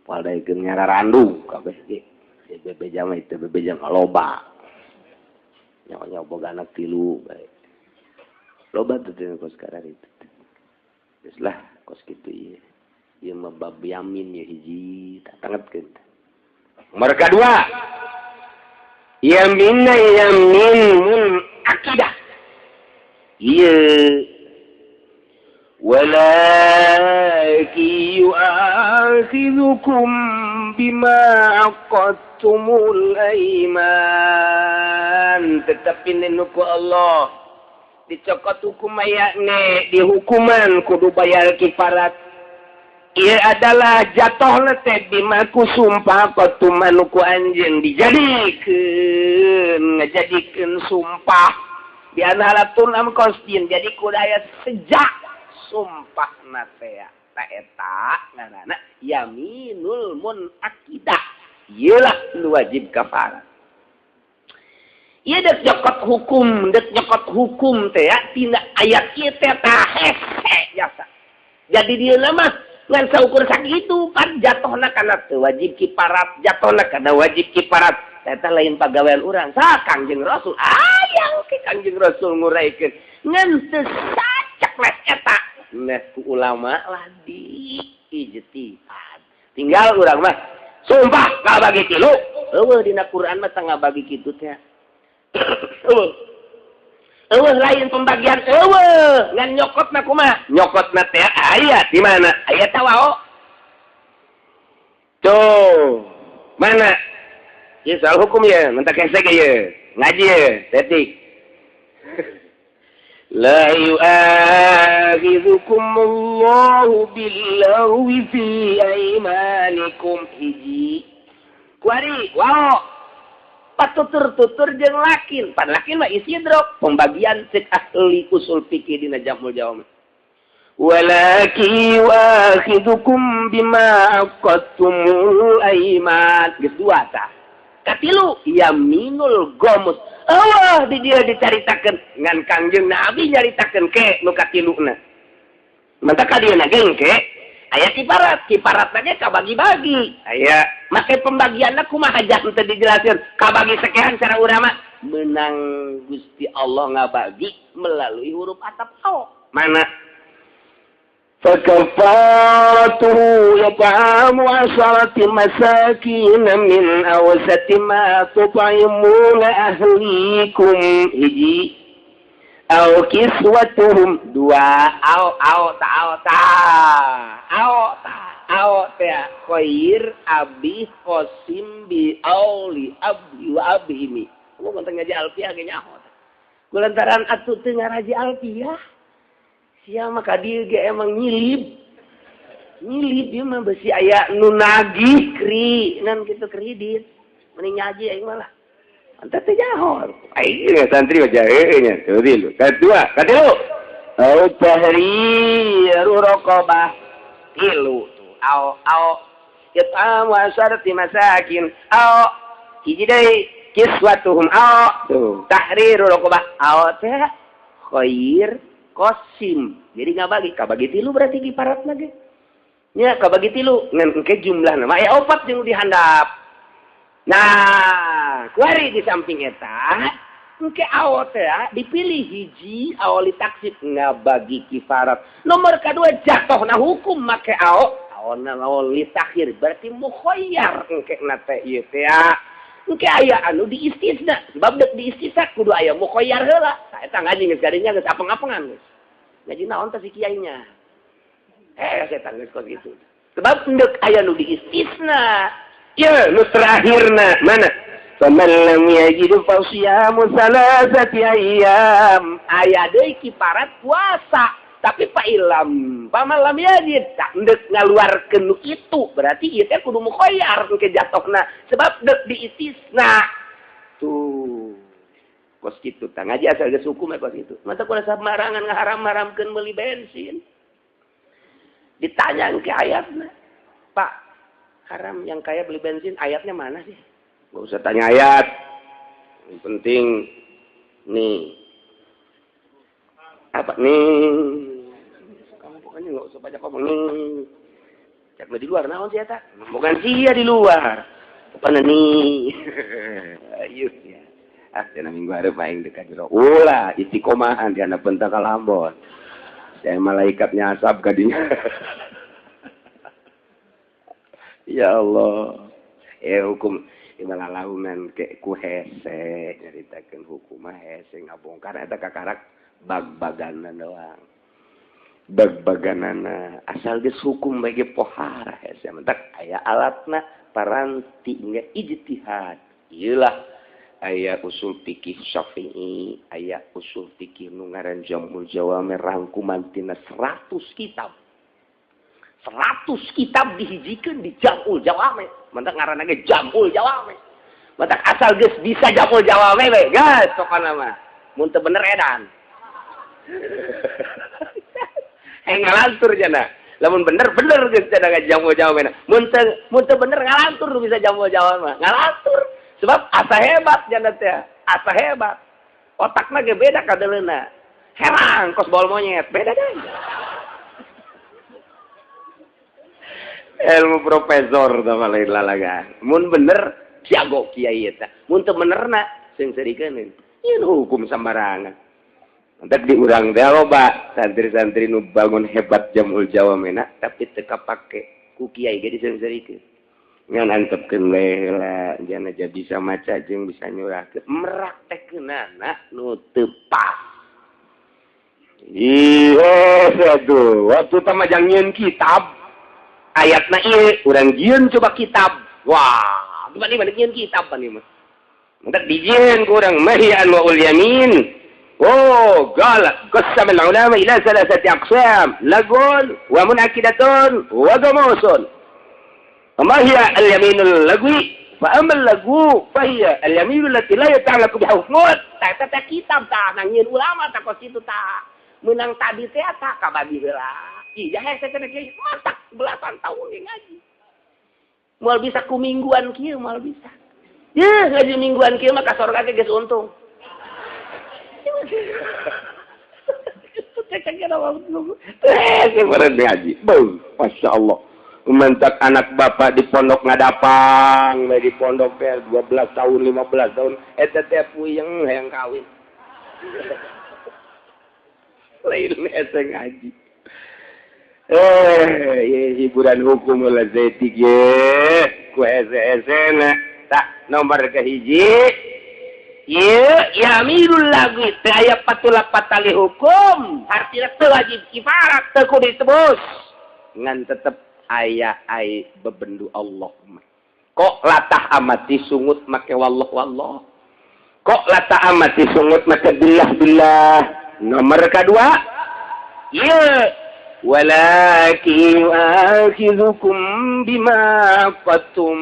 Moal daekeun nyararandung kabeh ge. Bebeja mah itu bebeja mah loba. Nyawa boga anak tilu bae. Loba tuh teh kos karar itu. Geus lah kos kitu ieu. Ieu mah bab yamin ya hiji tak tangetkeun. Nomor kadua. Yaminna yamin akidah. Ieu walakin yu'akhidhukum bima aqadtumul aiman. Tetapi nenuku Allah dicokot hukum ayakne dihukuman kudu bayar kifarat. Ia adalah jatuh teh bima ku sumpah qatuman ku anjeun dijadikeun ngajadikeun sumpah di anhalatun am qasdin jadi kudu aya sejak sumpah na teh ta eta ngaranna yaminul munaqidah. Ieu lah nu wajib kafarat. Ieu dek nyokot hukum teh ya tina ayat ieu teh hese jasa. Jadi dia mah ngan saukur sakitu pan jatuhna kana teu wajib kiparat, jatuhna kana wajib kiparat. Eta lain pagawean urang. Sa Kangjeng Rasul ayang ke Kangjeng Rasul nguraikeun ngan teu sacekles eta. Nah ku ulama lah di ijtihad. Tinggal urang mah sumpah ngabagi tilu. Eueuh dina Quran mah teu ngabagi kitu teh. Eueuh. Eueuh lain pembagian eueuh ngan nyokotna kumaha? Nyokotna teh aya di mana? Aya tawao. Tuh, mana? Ieu soal hukum ya, mentak hese ge ye. Ngaji ye, detik. La yu'akhidhukumullahu billaghwi fi aymanikum hiji. Kuari, wow. Patutur-tutur jeung lakin. Pan lakin mah isidrok pembagian cek ahli usul fikih dina Jamul Jawami. Walakin yu'akhidhukum bima aqadtumul ayman. Geus dua tah. Katilu yaminul gomus. Allah di dia dicaritakeun ngan Kangjeng Nabi nyaritakeun ke nu katiluna. Mantap ka dieu ge ke aya kiparat, kiparatna ge kabagi-bagi. Aya make pembagianna kumaha jang teu dijelasin, kabagi sekian cara urang mah menang Gusti Allah ngabagi melalui huruf atap ao. Mana? فكفارته إطعام 10 مساكين من أوسط ما تطعمون أهليكم hiji أو كسوتهم dua au au ta au ta au ta au ta khair abi qasim bi auli abdi wa abhimi. Kamu konten ngaji alfiah ge nyaho. Kulantaran atuh teu ngaraji alfiah. Sia mah ka dieu ge emang nyilib. Nyilip ieu mah besi aya nu nagih kri nan kitu kredit. Mending ngaji aing malah. Anta teh jahor. Aing santri aja heueuh nya. Tuh tilu. Kadua, katilu. Au tahriru raqabah. Tilu tuh. Au au it'amu asharati masakin. Au hiji deui kiswatuhum au tuh tahriru raqabah. Au teh khair qasim. Jadi ngabagi kabagi tilu berarti kiparatna ge. Nya kabagi tilu ngan engke jumlahna mah aya opat jeung dihandap. Nah, kuari di samping eta engke awo teh dipilih hiji awo litaksib ngabagi kifarat. Nomor kadua jatuhna hukum make awo awona awo litakhir berarti mukhayyar engke na teh ieu teh. Engke aya anu diistisna sebab deuk diistisna kudu aya mukhayyar heula. Tah eta ngaji geus gadinya geus apeng-apengan geus. Ngaji naon teh si kiainya? Setan geus kos kitu. Sebab endek aya nu diistisna. Ya, nu terakhirna mana? Faman lam yajid fa siyamu salasati ayyam. Aya deui kiparat puasa, tapi fa ilam, faman lam yajid tak endek ngaluarkeun nu kitu, berarti ieu teh kudu mukhayyar engke jatohna sebab deuk diistisna. Tuh. Kos kitu tah ngaji asal geus hukum kos kitu. Mata kudu samarangan ngaharam-haramkeun meuli bensin. Ditanya ke ayatna, Pak, haram yang kaya beli bensin, ayatnya mana sih? Gak usah tanya ayat. Yang penting nih. Apa nih? Kamu pokoknya gak usah banyak ngomong nih. Cek di luar naon sih eta? Bukan sia di luar. Pokoknya nih. Ayo ya. Ah, dina minggu hareup aing dekat jero. Ulah istiqomahan di anak pentak kalambon. Saya malaikatnya asap kadinya. Ya Allah. Hukum imalalaunan ke ku hese nyaritakeun hukum mah hese ngabongkar eta kakarak bag-baganan doang. Bag-baganana asal geus hukum bae ge pohara hese mentak aya alatna paranti nya ijtihad. Ieu lah aya usul fikih Syafi'i, aya usul fikih nu ngaran Jamul Jawami rangkuman tina 100 kitab. 100 kitab dihijikeun di Jamul Jawami. Mantak ngaranna ge Jamul Jawami. Mantak asal geus bisa Jamul Jawami we, geus pokona mah. Mun teu bener edan. Ngalantur jana. Lamun bener bener geus cenah Jamul Jawami. Mun teu bener ngalantur nu bisa Jamul Jawami mah. Ngalantur. Sebab asa hebat jana teh, asa hebat. Otakna ge beda kadeleuna. Herang kos bol monyet, beda deh. Ilmu profesor tah lain lalaga. Mun bener jago kiai eta. Mun teu benerna seungseurikeun. Ieu hukum sambarangan. Entek di urang teh loba santri-santri nu bangun hebat Jamul Jawamena tapi teu kapake ku kiai ge diseungseurikeun. Ngan antepkeun we heula jan aja bisa maca jeung bisa nyurahkeun meraktekeunana nu teu pas. Ih, aduh, waktu tamajang nyieun kitab ayatna ieu urang jieun coba kitab. Wah, gimana mana nyieun kitab pan ieu mah. Entek dijieun ku urang mahiyan wa ul yamin. Oh, qala qasama al ulama ila salasati aqsam, lagun wa munakidatun wa gamusun. Ma hiya al yaminul lagwi fa amma al lagu fa hiya al yaminul lati la yata'allaqu bi hukmun. Ta ta kitab ta nangieun ulama ta kos kitu ta. Meunang tadi teh ta kabagi heula. Iya hese teh kiai matak belasan tahun ge ngaji. Moal bisa ku mingguan kieu moal bisa. Yeuh ngaji mingguan kieu mah ka sorga ge geus untung. Ngaji. Beuh, Masya Allah. Mentak anak bapak di pondok ngadapang, di pondok teh 12 tahun, 15 tahun, eta teh puyeng hayang kawin. Lain hese ngaji. Hiburan hukum lah zetik ye, ku hese-hesena. Tak nomor kahiji. Ieu yaminul lagwi teu aya patulak patali hukum, hartina teu wajib kifarat, teu kudu ditebus. Ngan tetep aya ai bebendu Allah. Kok latah amati sungut make wallah wallah. Kok latah amati sungut make billah billah. Nomor kedua, ieu Walakin yu'akhidhukum bima aqadtum.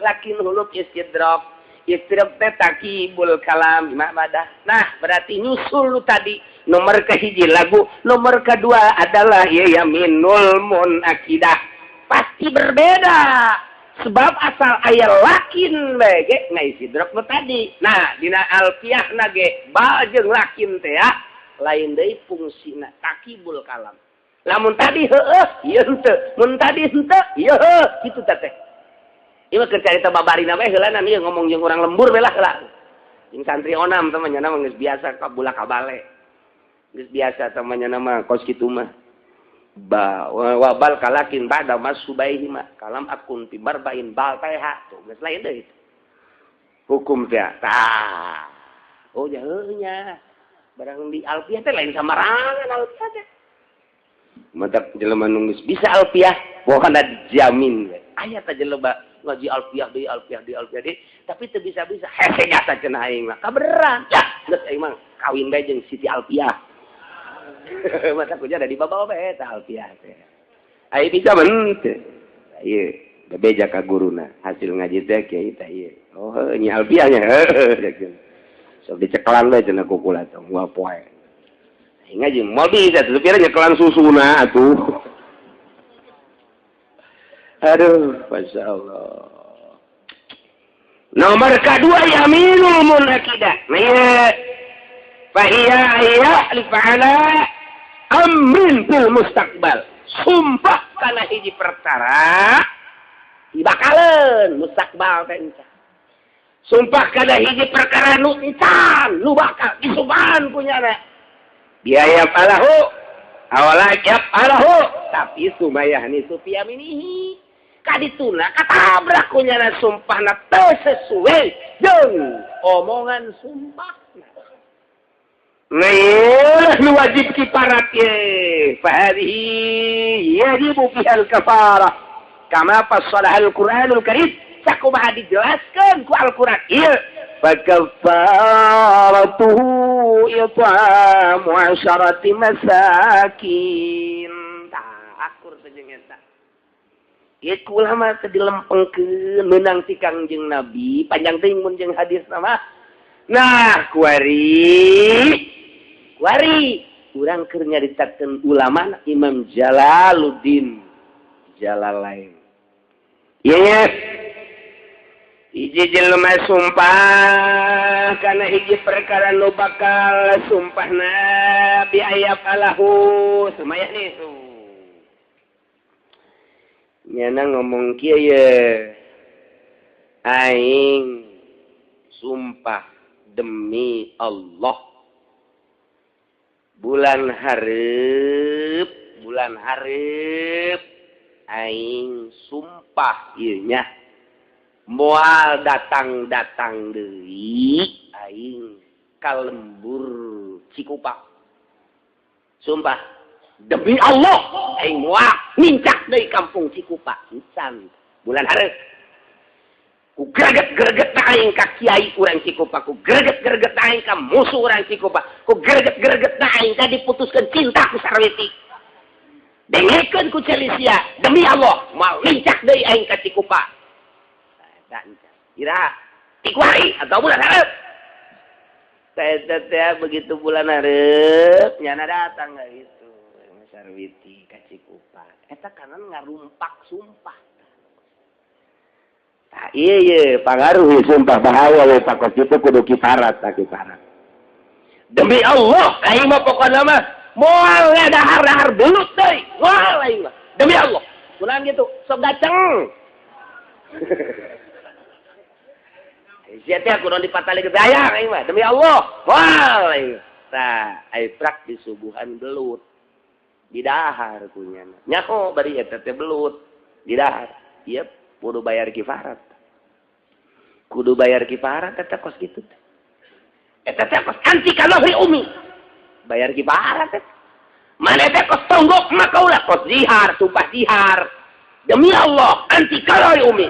Lakin huruf istidrak. Istidrak teh takibul kalam bima badah. Nah, berarti nyusul lu tadi nomor kehiji lagu, nomor kedua adalah ya yaminul munakidah. Pasti berbeda. Sebab asal aya lakin bae ge ngaistidrak nu tadi. Nah, dina alfiah na ge ba jeung lakin teh ya lain deui fungsina takibul kalam. Lamun tadi heueuh ieu henteu, mun tadi henteu ieu heuh kitu teh. Ieu mah keur carita babarina bae heulanan ieu ngomong jeung urang lembur bae lah heula. Jeung santri onam teh mah nya mah geus biasa ka bulak kabale. Geus biasa teh mah nya mah kos kitu mah. Ba wabal kalakin ba'da masubaihi ma kalam akun fi barbain bal teh tuh geus lain deui. Hukum teh tah. Oh nya heueuh nya. Barang di alfiah teh lain samarangan alfiah teh. Mantap jelema nu geus bisa alfiah pokona dijamin we. Aya teh jelema ngaji alfiah deui alfiah deui alfiah deui tapi teu bisa-bisa hese nyata cenah aing mah kaberan. Ya geus aing mah kawin bae jeung Siti Alfiah. Mata kuja ada di bawah bae eta alfiah teh. Ai bisa men teu. Ieu bebeja ka guruna hasil ngaji teh kiai teh ieu. Oh heuh nya alfiah nya heuh. Sok dicekelan bae cenah ku kula teh moal poe. Ngaji moal bisa tuh kira nyekelan susuna atuh. Aduh, Masya Allah. Nomor kedua yaminul munakidah. Nah, fahiya iya lifa'ala amrin fil mustaqbal. Sumpah kana hiji perkara dibakaleun mustaqbal teh encan. Sumpah kana hiji perkara nu encan, nu bakal disumpahan kunyana. Biaya falahu awala yaf'alahu tapi sumayahni sufiyaminihi. Kadituna katabrak kunyana sumpahna teu sesuai jeung omongan sumpahna. Nah, nu wajib kiparat ye. Fa hadhihi yajibu fiha al-kafarah. Kama fassalaha al-Qur'anul Karim. Sakumaha dijelaskeun ku Al-Qur'an ieu. Fa kafaratuhu it'amu 'asharati masakin. Tah akur teh jeung eta. Ieu ulama teh dilempengkeun meunang ti Kangjeng Nabi, panjang teuing mun jeung hadis mah. Nah, kuari kuari urang keur nyaritakeun ulama Imam Jalaluddin Jalalain. Ieu hiji jelema sumpah kana hiji perkara nu bakal sumpahna bi ayab alahu sumayah nih su. Nyana ngomong kieu ye. Aing sumpah demi Allah bulan hareup aing sumpah ieu nya moal datang-datang deui aing ka lembur Cikupa. Sumpah demi Allah aing moal nincak deui kampung Cikupa encan bulan hareup. Ku greget-greget aing ka kiai urang Cikupa, ku greget-greget aing ka musuh urang Cikupa, ku greget-greget aing ka diputuskeun cinta ku Sarwiti. Dengekeun ku Celisia, demi Allah moal nincak deui aing ka Cikupa. Eta encan. Iraha tikuari atau bulan hareup. Teh begitu bulan hareup nyana datang ka itu Sarwiti ka Cikupa. Eta kanan ngarumpak sumpah. Tah iya iya pangaruh sumpah bahaya we pakos itu kudu kifarat tah kifarat. Demi Allah aing mah pokona mah moal dahar-dahar belut deui, moal aing mah. Demi Allah. Kunaon kitu? Sok gaceng. Sia teh kudu dipatali ke dayang aing mah. Demi Allah, moal aing. Tah ai prak disuguhan belut. Didahar kunyana. Nyaho bari eta teh belut didahar. Ieu kudu bayar kifarat. Kudu bayar kifarat eta kos kitu teh. Eta teh kos anti kalohri umi. Bayar kifarat teh. Mana teh kos tonggok maka ulah kos zihar, sumpah zihar. Demi Allah anti kalohri umi.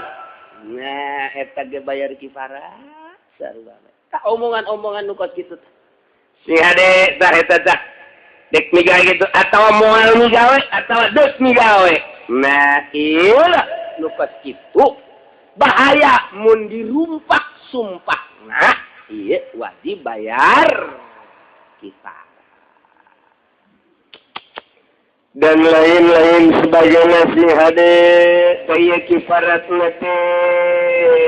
Nah, eta ge bayar kifarat sarua. Tah omongan-omongan nu kos kitu teh. Si hade tah eta tah. Dek migawe gitu atau moal migawe atau dek migawe. Nah, iyalah nu kos kitu bahaya mun dirumpak sumpah. Nah, iya wajib bayar kita. Dan lain-lain sebagainya sing hade kaya kifaratna teh.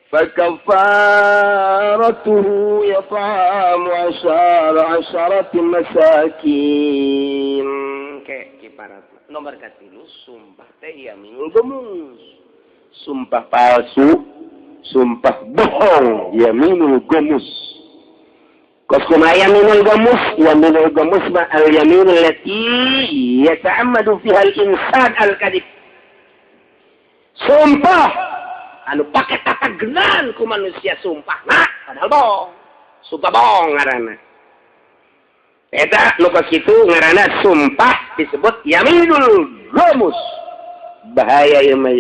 فكفارته يطعام 10 masakin. Kayak kifarat nomor katilu sumpah teh yaminul gomus, sumpah palsu, sumpah bohong, yaminul gomus. Kos kumaha yaminul gomus? Yaminul gomus ma al yaminul lati yata'ammadu fiha al insan al kadhib. Sumpah anu pakai tata genan ku manusia sumpah nah padahal bohong, sumpah bohong ngaranna. Eta nu kos kitu ngaranna sumpah disebut yaminul gomus. Bahaya ieu mah.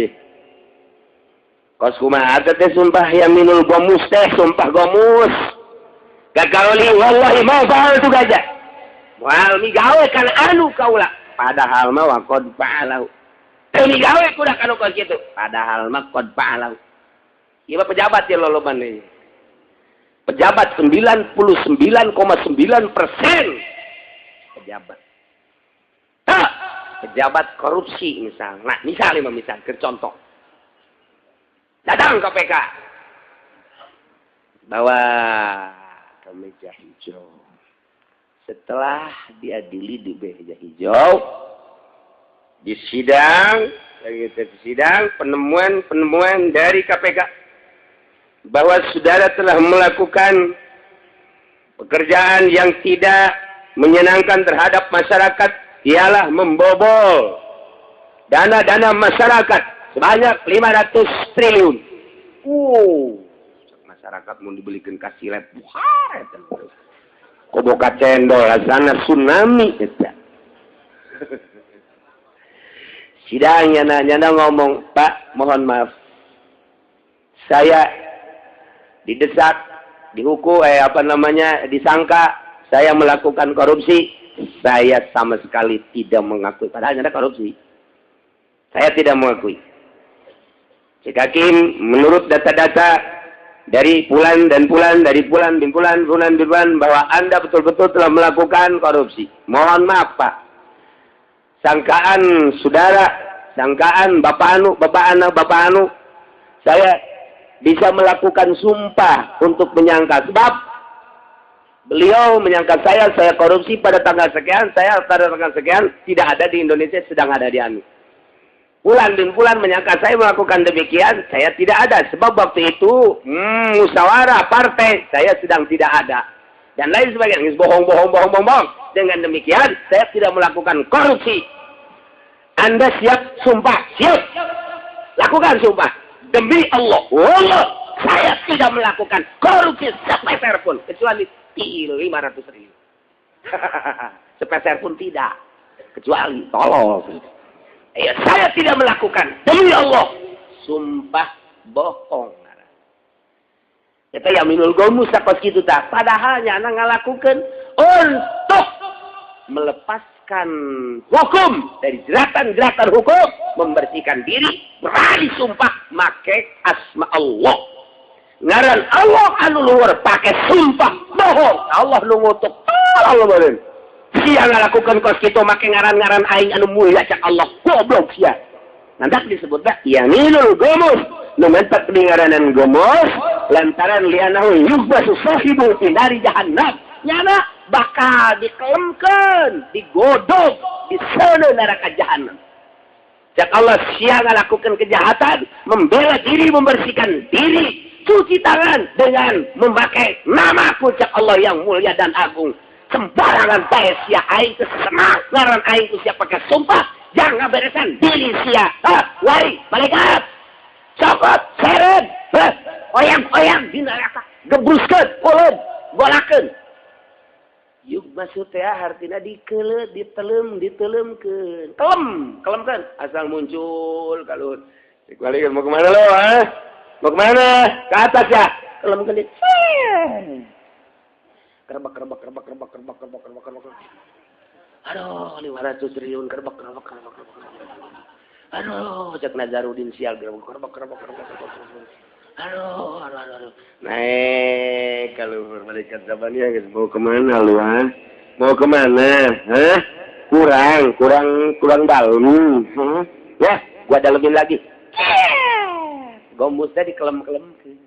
Kos kumaha teh sumpah yaminul gomus teh, sumpah gomus. Gagauli wallahi ma fa'altu gajah. Moal migawe kana anu kaula, padahal mah wa qad fa'alahu. Migawe kuda kanu kos kitu, padahal mah qad fa'alahu. Ieu mah pejabat ya loloban deui. Pejabat 99,9% pejabat. Hah, pejabat korupsi misal. Nah, misalnya misal keur contoh. Datang KPK. Bawa ke meja hijau. Setelah diadili di meja hijau, di sidang, lagi di sidang, penemuan-penemuan dari KPK bahwa saudara telah melakukan pekerjaan yang tidak menyenangkan terhadap masyarakat, ialah membobol dana-dana masyarakat sebanyak 500 triliun. Masyarakat mau dibelikan kasilet, buhar, koboka cendol, rasana tsunami eta. Sidangnya nyana ngomong, Pak, mohon maaf, saya didesak, dihukum, disangka saya melakukan korupsi. Saya sama sekali tidak mengakui. Padahal nyana korupsi. Saya tidak mengakui. Cik hakim, menurut data-data dari bulan dan bulan, dari bulan bin bulan, bulan bin bulan, bahwa Anda betul-betul telah melakukan korupsi. Mohon maaf, Pak. Sangkaan saudara, sangkaan bapak anu, bapak anu, bapak anu, saya bisa melakukan sumpah untuk menyangka. Sebab beliau menyangka saya korupsi pada tanggal sekian, saya pada tanggal sekian tidak ada di Indonesia, sedang ada di anu. Bulan bin bulan menyangka saya melakukan demikian, saya tidak ada. Sebab waktu itu musyawarah partai, saya sedang tidak ada. Dan lain sebagainya. Bohong, bohong, bohong, bohong, bohong. Dengan demikian, saya tidak melakukan korupsi. Anda siap sumpah? Siap. Lakukan sumpah. Demi Allah, Allah, saya tidak melakukan korupsi sepeser pun. Kecuali 500 ribu. Sepeser pun tidak. Kecuali tolong. Ya, saya tidak melakukan. Demi Allah. Sumpah bohong. Kita yaminul gomus sakos kitu tah. Padahal nyana ngalakukeun untuk melepaskan hukum dari jeratan-jeratan hukum, membersihkan diri, berani sumpah make asma Allah. Ngaran Allah anu luhur pakai sumpah bohong. Allah nu ngutuk. Allah beureun. Sia ngalakukeun kos kitu make ngaran-ngaran aing anu mulia cak Allah. Goblok sia. Nandak disebutna yaminul gomus. Nu mentak di ngaranan gomus lantaran lianahu yuhbasu sahibu fi nari jahannam. Nyana bakal dikelemkeun, digodog di sana neraka jahannam. Cak Allah sia ngalakukeun kejahatan, membela diri, membersihkan diri, cuci tangan dengan memakai namaku cak Allah yang mulia dan agung. Sembarangan bae sia aing teu senang ngaran aing ku sia pakai sumpah, jangan beresan diri sia. Ha, wari malaikat. Cokot, seret, oyang-oyang di neraka, gebruskeun, uleun, golakeun. Yuk maksud teh artina dikeuleuh, ditelem, ditelemkeun. Kelem, kelemkeun asal muncul kalau dibalikin mau kemana lo, ha? Mau kemana? Ke atas ya. Kelemkeun. Kerebak kerebak kerebak kerebak kerebak kerebak kerebak kerebak. Aduh, 500 triliun kerebak kerebak kerebak kerebak. Aduh, cek Nazarudin sial kerebak kerebak kerebak kerebak kerebak. Aduh, aduh, aduh, aduh. Naik kalau malaikat Zabaniyah geus mau kemana lu, ha? Mau kemana? Hah? Kurang, kurang, kurang dalam. Hah? Ya, gua dalemin lagi. Gomusnya dikelem-kelemkeun.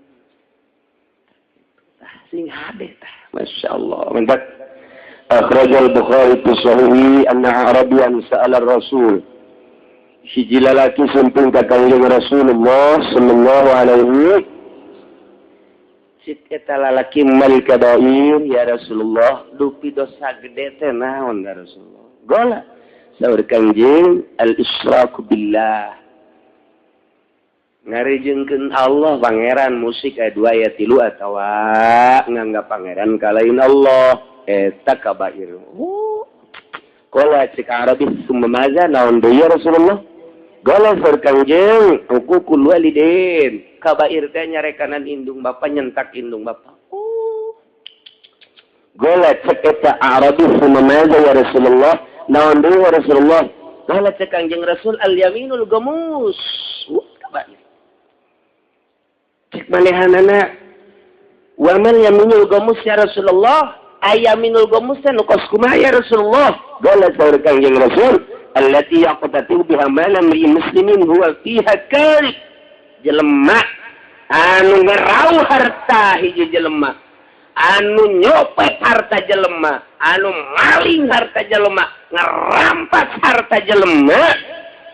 Tah sing hade tah. Masya Allah. Mantap. Akhrajal Bukhari fi sahihi anna Arabian sa'ala Rasul. Hiji lalaki sumping ka Kangjeng Rasulullah sallallahu alaihi cik eta lalaki mal kabair ya Rasulullah dupi dosa gede teh naon ya Rasulullah. Gola saur Kangjeng al isyraku billah. Ngarijengkeun Allah pangeran musik aya 2 aya 3 atawa nganggap pangeran kalain Allah eta kabair. Qala cik Arabi summa maza naon deui ya Rasulullah? Gola saur Kangjeng huququl walidain. Kabair teh nyarekanan indung bapa nyentak indung bapa. Gola cek eta Arabi summa maza ya Rasulullah? Naon deui ya Rasulullah? Gola cek Kangjeng Rasul al yaminul gamus. Kabair. Cek manehanana wa mal yaminul gamus ya Rasulullah? Ayaminul gamus teh nu kos kumaha ya Rasulullah? Gola saur Kangjeng Rasul allati yaqtatu biha malam li muslimin huwa fiha karib. Jelema anu ngerau harta hiji jelema, anu nyopet harta jelema, anu maling harta jelema, ngerampas harta jelema,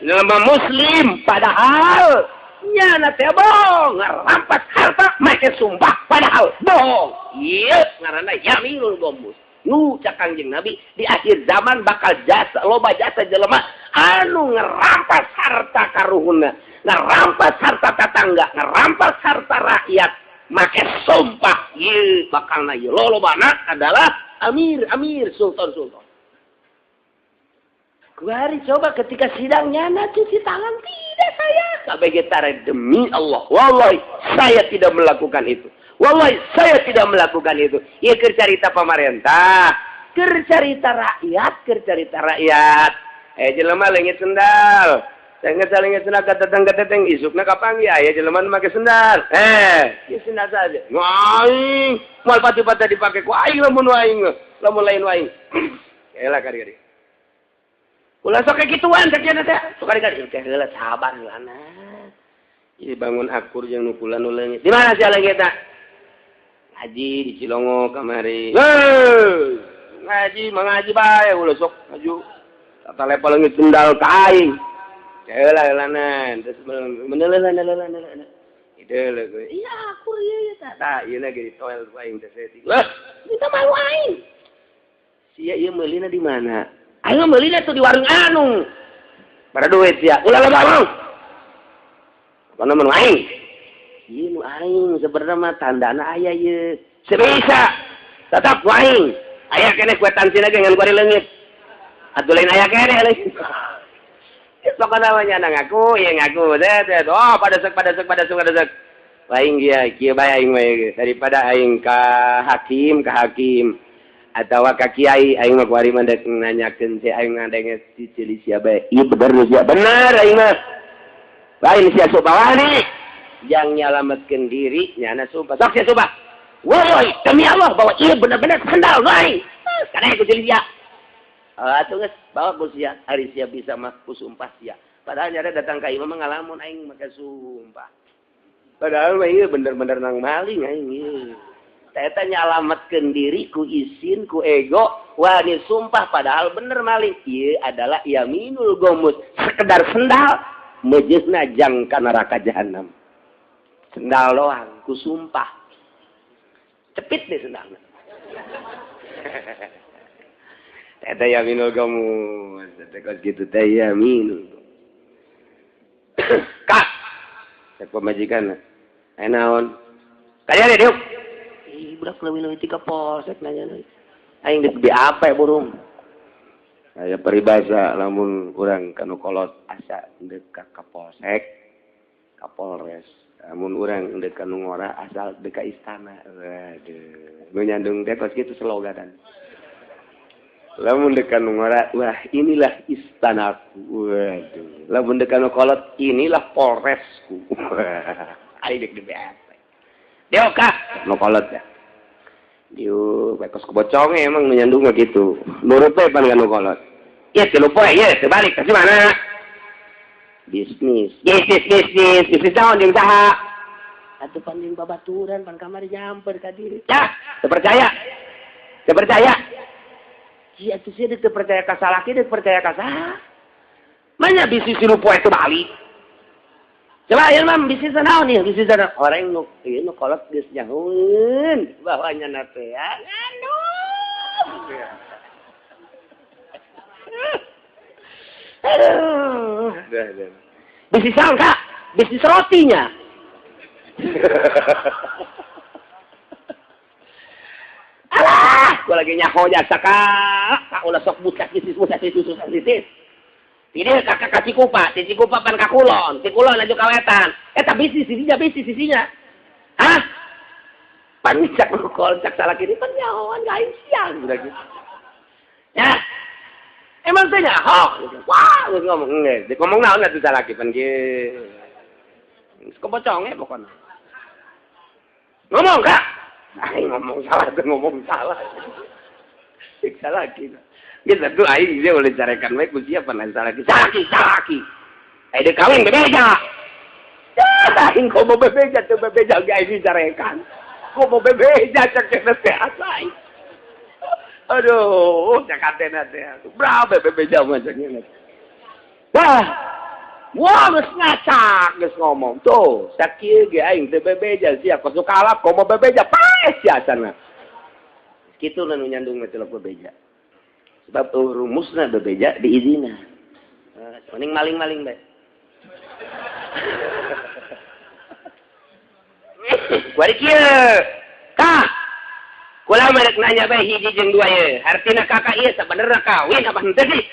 jelema muslim padahal nyana teh bohong, ngerampas harta make sumpah padahal bohong. Ieu ngaranna yaminul gomus. Nu cak Kangjeng Nabi di akhir zaman bakal jasa loba jasa jelema anu ngerampas harta karuhunna, ngerampas harta tetangga, ngerampas harta rakyat make sumpah. Ieu bakalna ieu lolobana adalah amir, amir, sultan, sultan. Kuari coba ketika sidang nyana cuci tangan tidak saya KBG tarik demi Allah wallahi saya tidak melakukan itu. Wallahi saya tidak melakukan itu. Ieu keur carita pamarentah, keur carita rakyat, keur carita rakyat. Jelema leungit sendal. Leungit leungit sendal kateteng-kateteng isukna kapanggih aya jelema nu make sendal. Ieu sendal saja. Aing moal pati-pati dipake ku aing lamun aing, lamun lain aing. Elah kari-kari. Ulah sok kayak gituan cek nya teh. Sok kari-kari teh heula sabar heulana. Ieu bangun akur jeung nu kula nu leungit. Di mana sia leungitna? Ngaji di Cilongo kamari. Ngaji mengaji bae ulah sok maju. Tata lepa leungit sendal ka aing. Heula heulanan terus menelelan. Ide leuh. Iya akur ieu tah. Tah ieu lagi di toel ku aing teh saeutik. Lah, minta malu aing. Sia ieu meulina di mana? Aing meulina tuh di warung anu. Bara duit sia. Ulah loba mah. Kana mun aing. Ieu nu aing sebenarnya mah tandana aya ieu. Sebisa tetap nu aing. Aya keneh kuetansi lagi ngan kuari leungit. Atuh lain aya keneh leuh. Pokokna mah nya ngaku, ieu ngaku. Teh oh padesek padesek padesek padesek. Aing ieu kieu bae aing mah daripada aing ka hakim atawa ka kiai aing mah kuari mah dek nanyakeun si aing ngadenge si cili sia bae. Ieu bener sia bener aing mah. Lain sia sok bawani. Yang nyalametkeun diri nyana sumpah. Sok sia sumpah. Woi, demi Allah bahwa ieu bener-bener sendal aing. Kana ku cili sia. Atuh geus bawa ku sia, ari sia bisa mah ku sumpah sia. Padahal nyana datang ka imah mah ngalamun aing make sumpah. Padahal mah ieu bener-bener nang maling aing ieu. Eta nyalametkeun diri ku isin ku ego wani sumpah padahal bener maling. Ieu adalah yaminul gomus, sekedar sendal mejeusna jang ka neraka jahanam. Sendal doang ku sumpah. Cepit deh sendalna. Eta yaminul gomus, eta kos kitu teh yaminul. Kak, cek pamajikan. Aya naon? Kaya deh diuk. Ih, budak leuwih-leuwih ti ka polsek nanya. Aing geus BAP burung. Aya peribahasa lamun urang kanu kolot asa deuk ka polsek. Ka Polres. Amun urang deuk ka nu ngora asal deuk ka istana. Waduh, nu nyandung teh kos kitu sloganan. Lamun deuk ka nu ngora, wah inilah istanaku. Waduh. Lamun deuk ka nu kolot, inilah Polresku. Ari deuk di BAP. Diuk ka nu kolot ya. Diuk bae kos keboconge emang nu nyandung mah kitu. Nurut we pan ka nu kolot. Ieu tilu poe ieu teu balik ka mana? Bisnis. Bisnis, bisnis naon jeung saha? Atuh pan jeung babaturan pan kamari nyamper ka diri. Dah, teu percaya. Teu percaya. Sia atuh sia teu percaya ka salaki, teu percaya ka saha? Manya bisnis tilu poe teu balik. Coba ieu mah bisnis naon ieu? Bisnis naon? Orang nu ieu nu kolot geus nyahueun bahwa nya teh ya. Aduh. Aduh. Bisnis naon, Kak? Bisnis rotinya. Alah, gua lagi nyaho jasa, Kak. Kak ulah sok bucak bisnis bucak bisnis susah bisnis. Ini kakak ka Cikupa, di Cikupa pan ka kulon, ti kulon aju ka wetan. Eta bisnis isinya, bisnis isinya. Hah? Pan cak kol cak salah kiri pan nyahoan gaing siang udah gitu. Ya. Emang teh nyaho. Wah, geus ngomong geus. Ngomong naon atuh salaki pan ge. Geus keboconge pokona. Ngomong, Kak. Aing ngomong salah, teu ngomong salah. Cek salaki. Geus atuh aing dia boleh carekan we ku sia pan salaki. Salaki, salaki. Ai deuk kawin bebeja. Yah, aing komo bebeja teu bebeja ge aing dicarekan. Komo bebeja cek teh asa aing. Aduh, cek antena teh. Berapa bebeja mah cek ngene. Wah. Wah, geus ngacak geus ngomong. Tuh, sakieu ge aing teu bebeja sia kos kalap komo bebeja paes sia sana. Kitu nu nyandung mah teu bebeja. Sebab rumusna bebeja diizina. Mending maling-maling bae. Kuari kieu. Kak. Kula mah rek nanya bae hiji jeung dua ye. Artina kakak ieu sabenerna kawin apa henteu sih?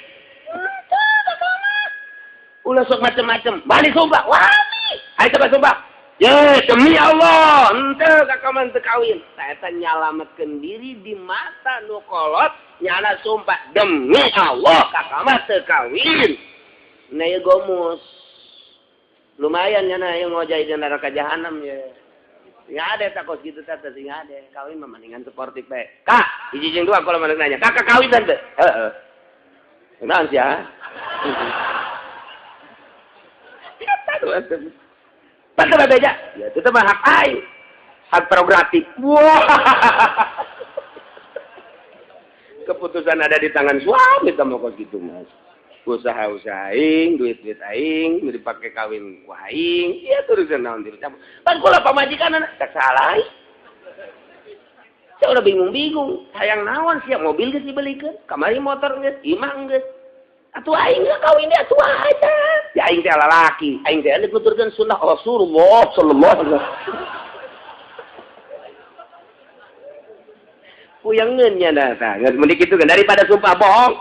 Ulah sok macem-macem. Bali sumpah. Wani. Ayo coba sumpah. Ye, demi Allah, henteu kakak mah teu kawin. Tah eta nyalametkeun diri di mata nu kolot, nyana sumpah demi Allah kakak mah teu kawin. Nah ieu gomus. Lumayan nyana ieu ngojay di neraka jahanam ye. Sing ade tak kos kitu teh sing ade. Kawin mah mendingan sportif bae. Kak, hiji jeung dua kalau mah nanya. Kakak kawin teh? Heeh. Naon sia? Patah bebeja, ya itu mah hak aing, hak prerogatif. Wah, keputusan ada di tangan suami sama kos gitu mas. Usaha-usaha aing, duit-duit aing, dipakai kawin ku aing, ya terusan naon dicampur. Pan kula pamajikan anak tak salah. Saya udah bingung-bingung, hayang naon siap mobil geus dibelikeun, kamari motor geus, imah geus. Atuh aing geus kawin dia atuh aja. Ya aing teh lalaki, aing teh nuturkeun sunnah Rasulullah sallallahu alaihi wasallam. Puyangeun nya dah tah, geus mending kitu kan daripada sumpah bohong.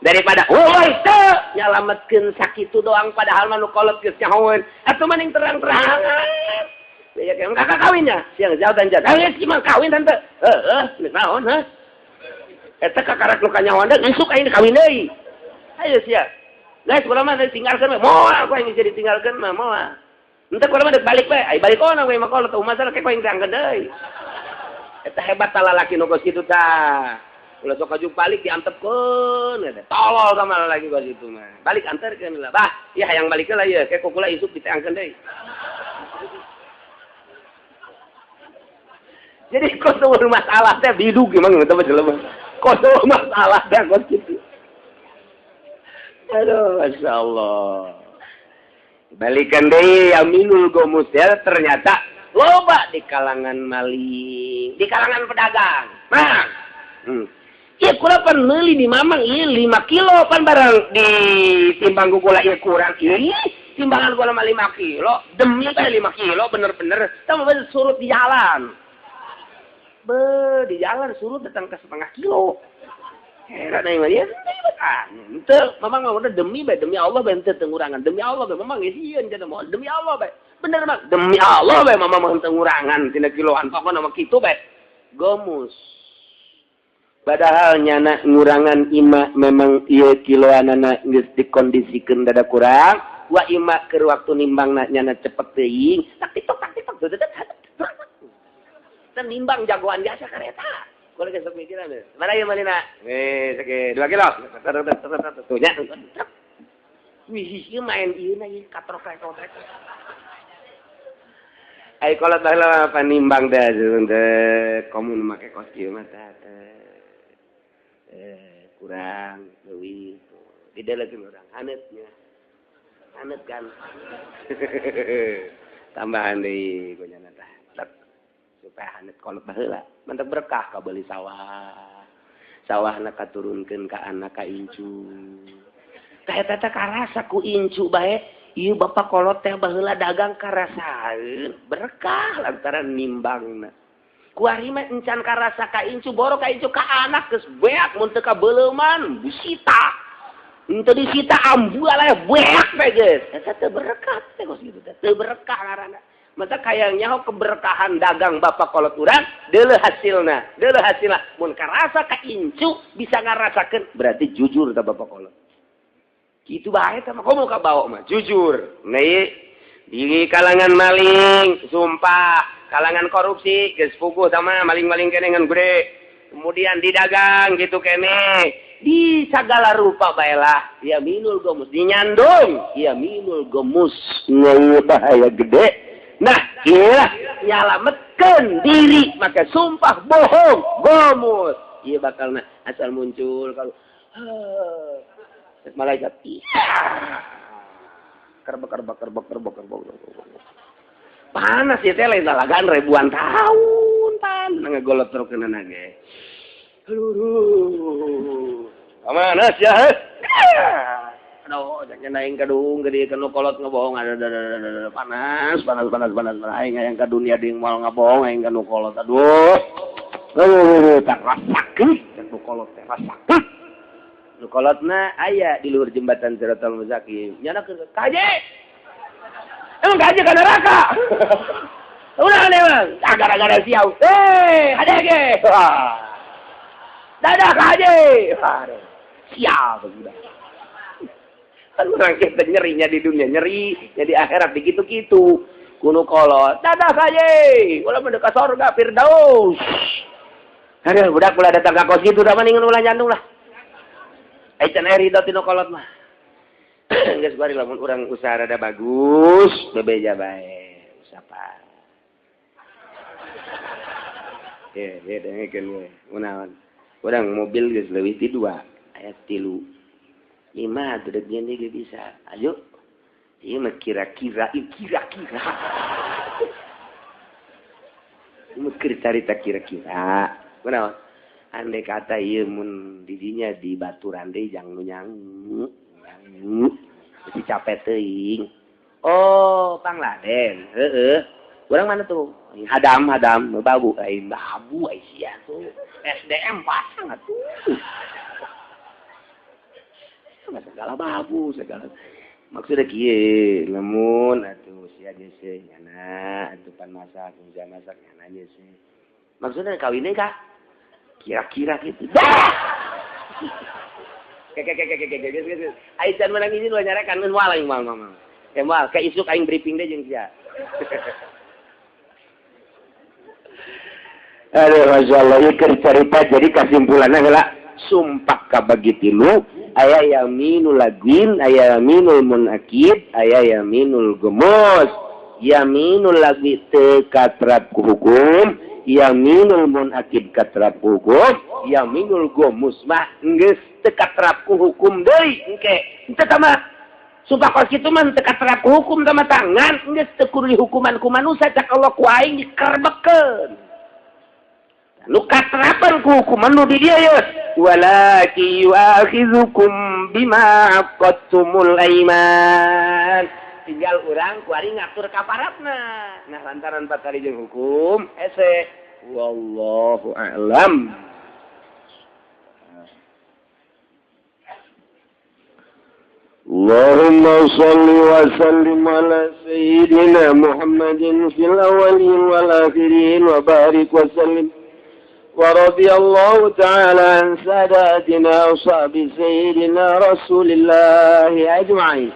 Daripada woi teu nyalametkeun sakitu doang padahal mah nu kolot geus nyahoeun. Atuh mending terang-terangan. Ya kakak kawinnya, siang jauh dan jauh. Ah geus mah kawin tante. Heeh, geus naon hah? Eta kakarak nu kanyahoan deui isuk aing kawin deui. Ayo sia. Guys, kula mah ditinggalkeun we. Moal ku aing geus ditinggalkeun mah moal. Henteu kula mah deuk balik we. Ai balik ona we mah kolot teu masalah ke ku aing diangkeun deui. Eta hebat tah lalaki nu geus kitu tah. Ulah sok aju balik diantepkeun eta. Tolol sama lalaki geus kitu mah. Balik anterkeun lah. Bah, ieu hayang balik lah ieu ke ku kula isuk diteangkeun deui. Jadi kos eueuh masalah teh bidug emang eta mah jelema. Kos eueuh masalah teh kos kitu. Aduh, Masya Allah. Balikan deh, Aminul Gomus ya, ternyata loba di kalangan maling, di kalangan pedagang. Mang, Iya kula pan meuli di mamang ieu 5 kilo pan barang di timbang kula ieu kurang ieu. Timbangan kula mah 5 kilo, demi teh 5 kilo bener-bener tah mah surut di jalan. Be, di jalan surut datang ke setengah kilo. Heran aing mah ya. Ah, henteu, mamang mah udah demi bae, demi Allah bae henteu teu ngurangan. Demi Allah bae mamang geus sieun cenah moal. Demi Allah bae. Bener mah, demi Allah bae mamang mah henteu ngurangan tina kiloan pokona mah kitu bae. Gomus. Padahal nyana ngurangan ima memang ieu kiloanana geus dikondisikeun dada kurang, wa ima keur waktu nimbangna nyana cepet teuing, tak titok tak titok. Nimbang jagoan biasa kareta. Kalau gesok mikiran deh. Mana yang mana? Seke 2 kilo. Tuh nya. Wih, ieu main ieu na ieu katrok katrok. Ai kolot baheula panimbang teh teh komun make kos kieu mah teh. Kurang leuwih. Didelekeun urang haneutnya. Haneut kan. Tambahan deui gonyana tah. Supaya haneut kolot baheula. Mantap berkah kabeli sawah. Sawahna katurunkeun ka anak ka incu. Tah eta teh karasa ku incu bae. Ieu bapak kolot teh baheula dagang karasaeun. Berkah lantaran nimbangna. Kuari mah encan karasa ka incu, boro ka incu ka anak geus beak mun teu kabeleuman disita. Henteu disita ambual aya beak teh geus. Eta teu berkah teh kos kitu teh. Teu berkah ngaranna. Maka kayaknya ho keberkahan dagang bapak kolot urang deuleuh hasilna, deuleuh hasilna. Mun karasa ka incu bisa ngarasakeun berarti jujur ta bapak kolot. Kitu bae tah mah komo ka bawa mah jujur. Nah di kalangan maling, sumpah, kalangan korupsi geus puguh tah mah maling-maling kene ngan gede. Kemudian didagang gitu kene. Di segala rupa baelah, ya minul gomus dinyandung, ya minul gomus bahaya gede. Nah, iyalah nyalametkeun diri maka sumpah bohong gomus. Ieu bakalna asal muncul kalau malaikat iya. Kerbek kerbek kerbek kerbek kerbek. Panas ya teh lain lalagan ribuan tahun pan ngagolot terus keunana ge. Aduh. Panas ya. Aduh, jangan aing kadung gede kanu kolot ngebohong ada panas panas panas panas aing hayang ka dunia deui moal ngabohong aing kanu kolot aduh. Aduh, tak rasakeun kanu kolot teh rasakeun. Nu kolotna aya di luhur jembatan Siratal Mustaqim. Nyana keur kaje. Emang kaje ka neraka. Ulah emang gara-gara siau. Eh, hade ge. Dadah kaje. Sial udah. Kan orang kita nyerinya di dunia, nyeri jadi akhirat begitu-gitu. Kuno kolot, dadah saja, ulah mendekat surga Firdaus. Aduh, budak ulah datang ke kos gitu, dah mendingan ulah nyandung lah. Ai can aya ridho tinu kolot mah. Geus bari lamun urang usaha rada bagus, bebeja bae, usapa. Ye, ye dengekeun we. Kunaon? Urang mobil geus leuwih ti 2, aya 3. Lima tuh dek gini bisa, ayo, iya mah kira-kira, kira-kira, mah cerita kira-kira, kenapa? Andai kata iya mun didinya di baturan deh, jangan nyangu, nyangu, mesti capek teuing. Oh, Pangladen, heeh, orang mana tuh? Hadam, hadam, babu, ai babu, ai sia tuh, SDM pasang atuh. Segala babu segala maksudnya kieu lamun atuh sia geus nyana atuh pan masak bisa masak nyana geus maksudnya kawin deui ka kira-kira kitu keke ai can menang izin ulah nyarekan geus moal aing moal mah moal ka isuk aing briefing deui jeung sia. Aduh masyaallah ieu keur carita jadi kasimpulanna heula sumpah kabagi tilu aya yaminul lagwin, aya yaminul munakid, aya yaminul gemus. Yaminul lagwi teu katrap ku hukum, yaminul munakid katrap ku hukum, yaminul gemus mah geus teu katrap ku hukum deui engke. Henteu tah mah sumpah kos kitu mah teu katrap ku hukum tah mah tangan geus teu kudu dihukuman ku manusia cak Allah ku aing dikerbekkeun. Nu katrapan ku hukuman nu di dieu ye. Walaki yu'akhidzukum bima aqadtumul aiman. Tinggal urang kuari ngatur kaparatna. Nah lantaran patari jeung hukum hese. Wallahu a'lam. Allahumma salli wa sallim ala sayyidina Muhammadin fil awwalin wal akhirin wa barik wa sallim. Wa radiyallahu ta'ala an sadatina ashabi sayyidina Rasulillahi ajma'in.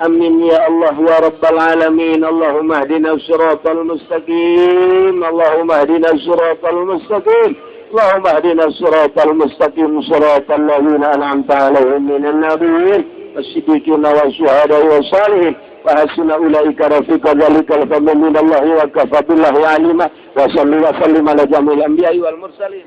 Amin ya Allah ya Rabbal alamin. Allahumma ihdina siratal mustaqim. Allahumma ihdina siratal mustaqim. Allahumma ihdina siratal mustaqim siratal ladzina an'amta 'alaihim minan nabiyyin والصديقين والشهداء والصالحين وحسن أولئك رفيقا ذلك الفضل من الله وكفى بالله عليما وصلى وسلم على جميع الأنبياء والمرسلين.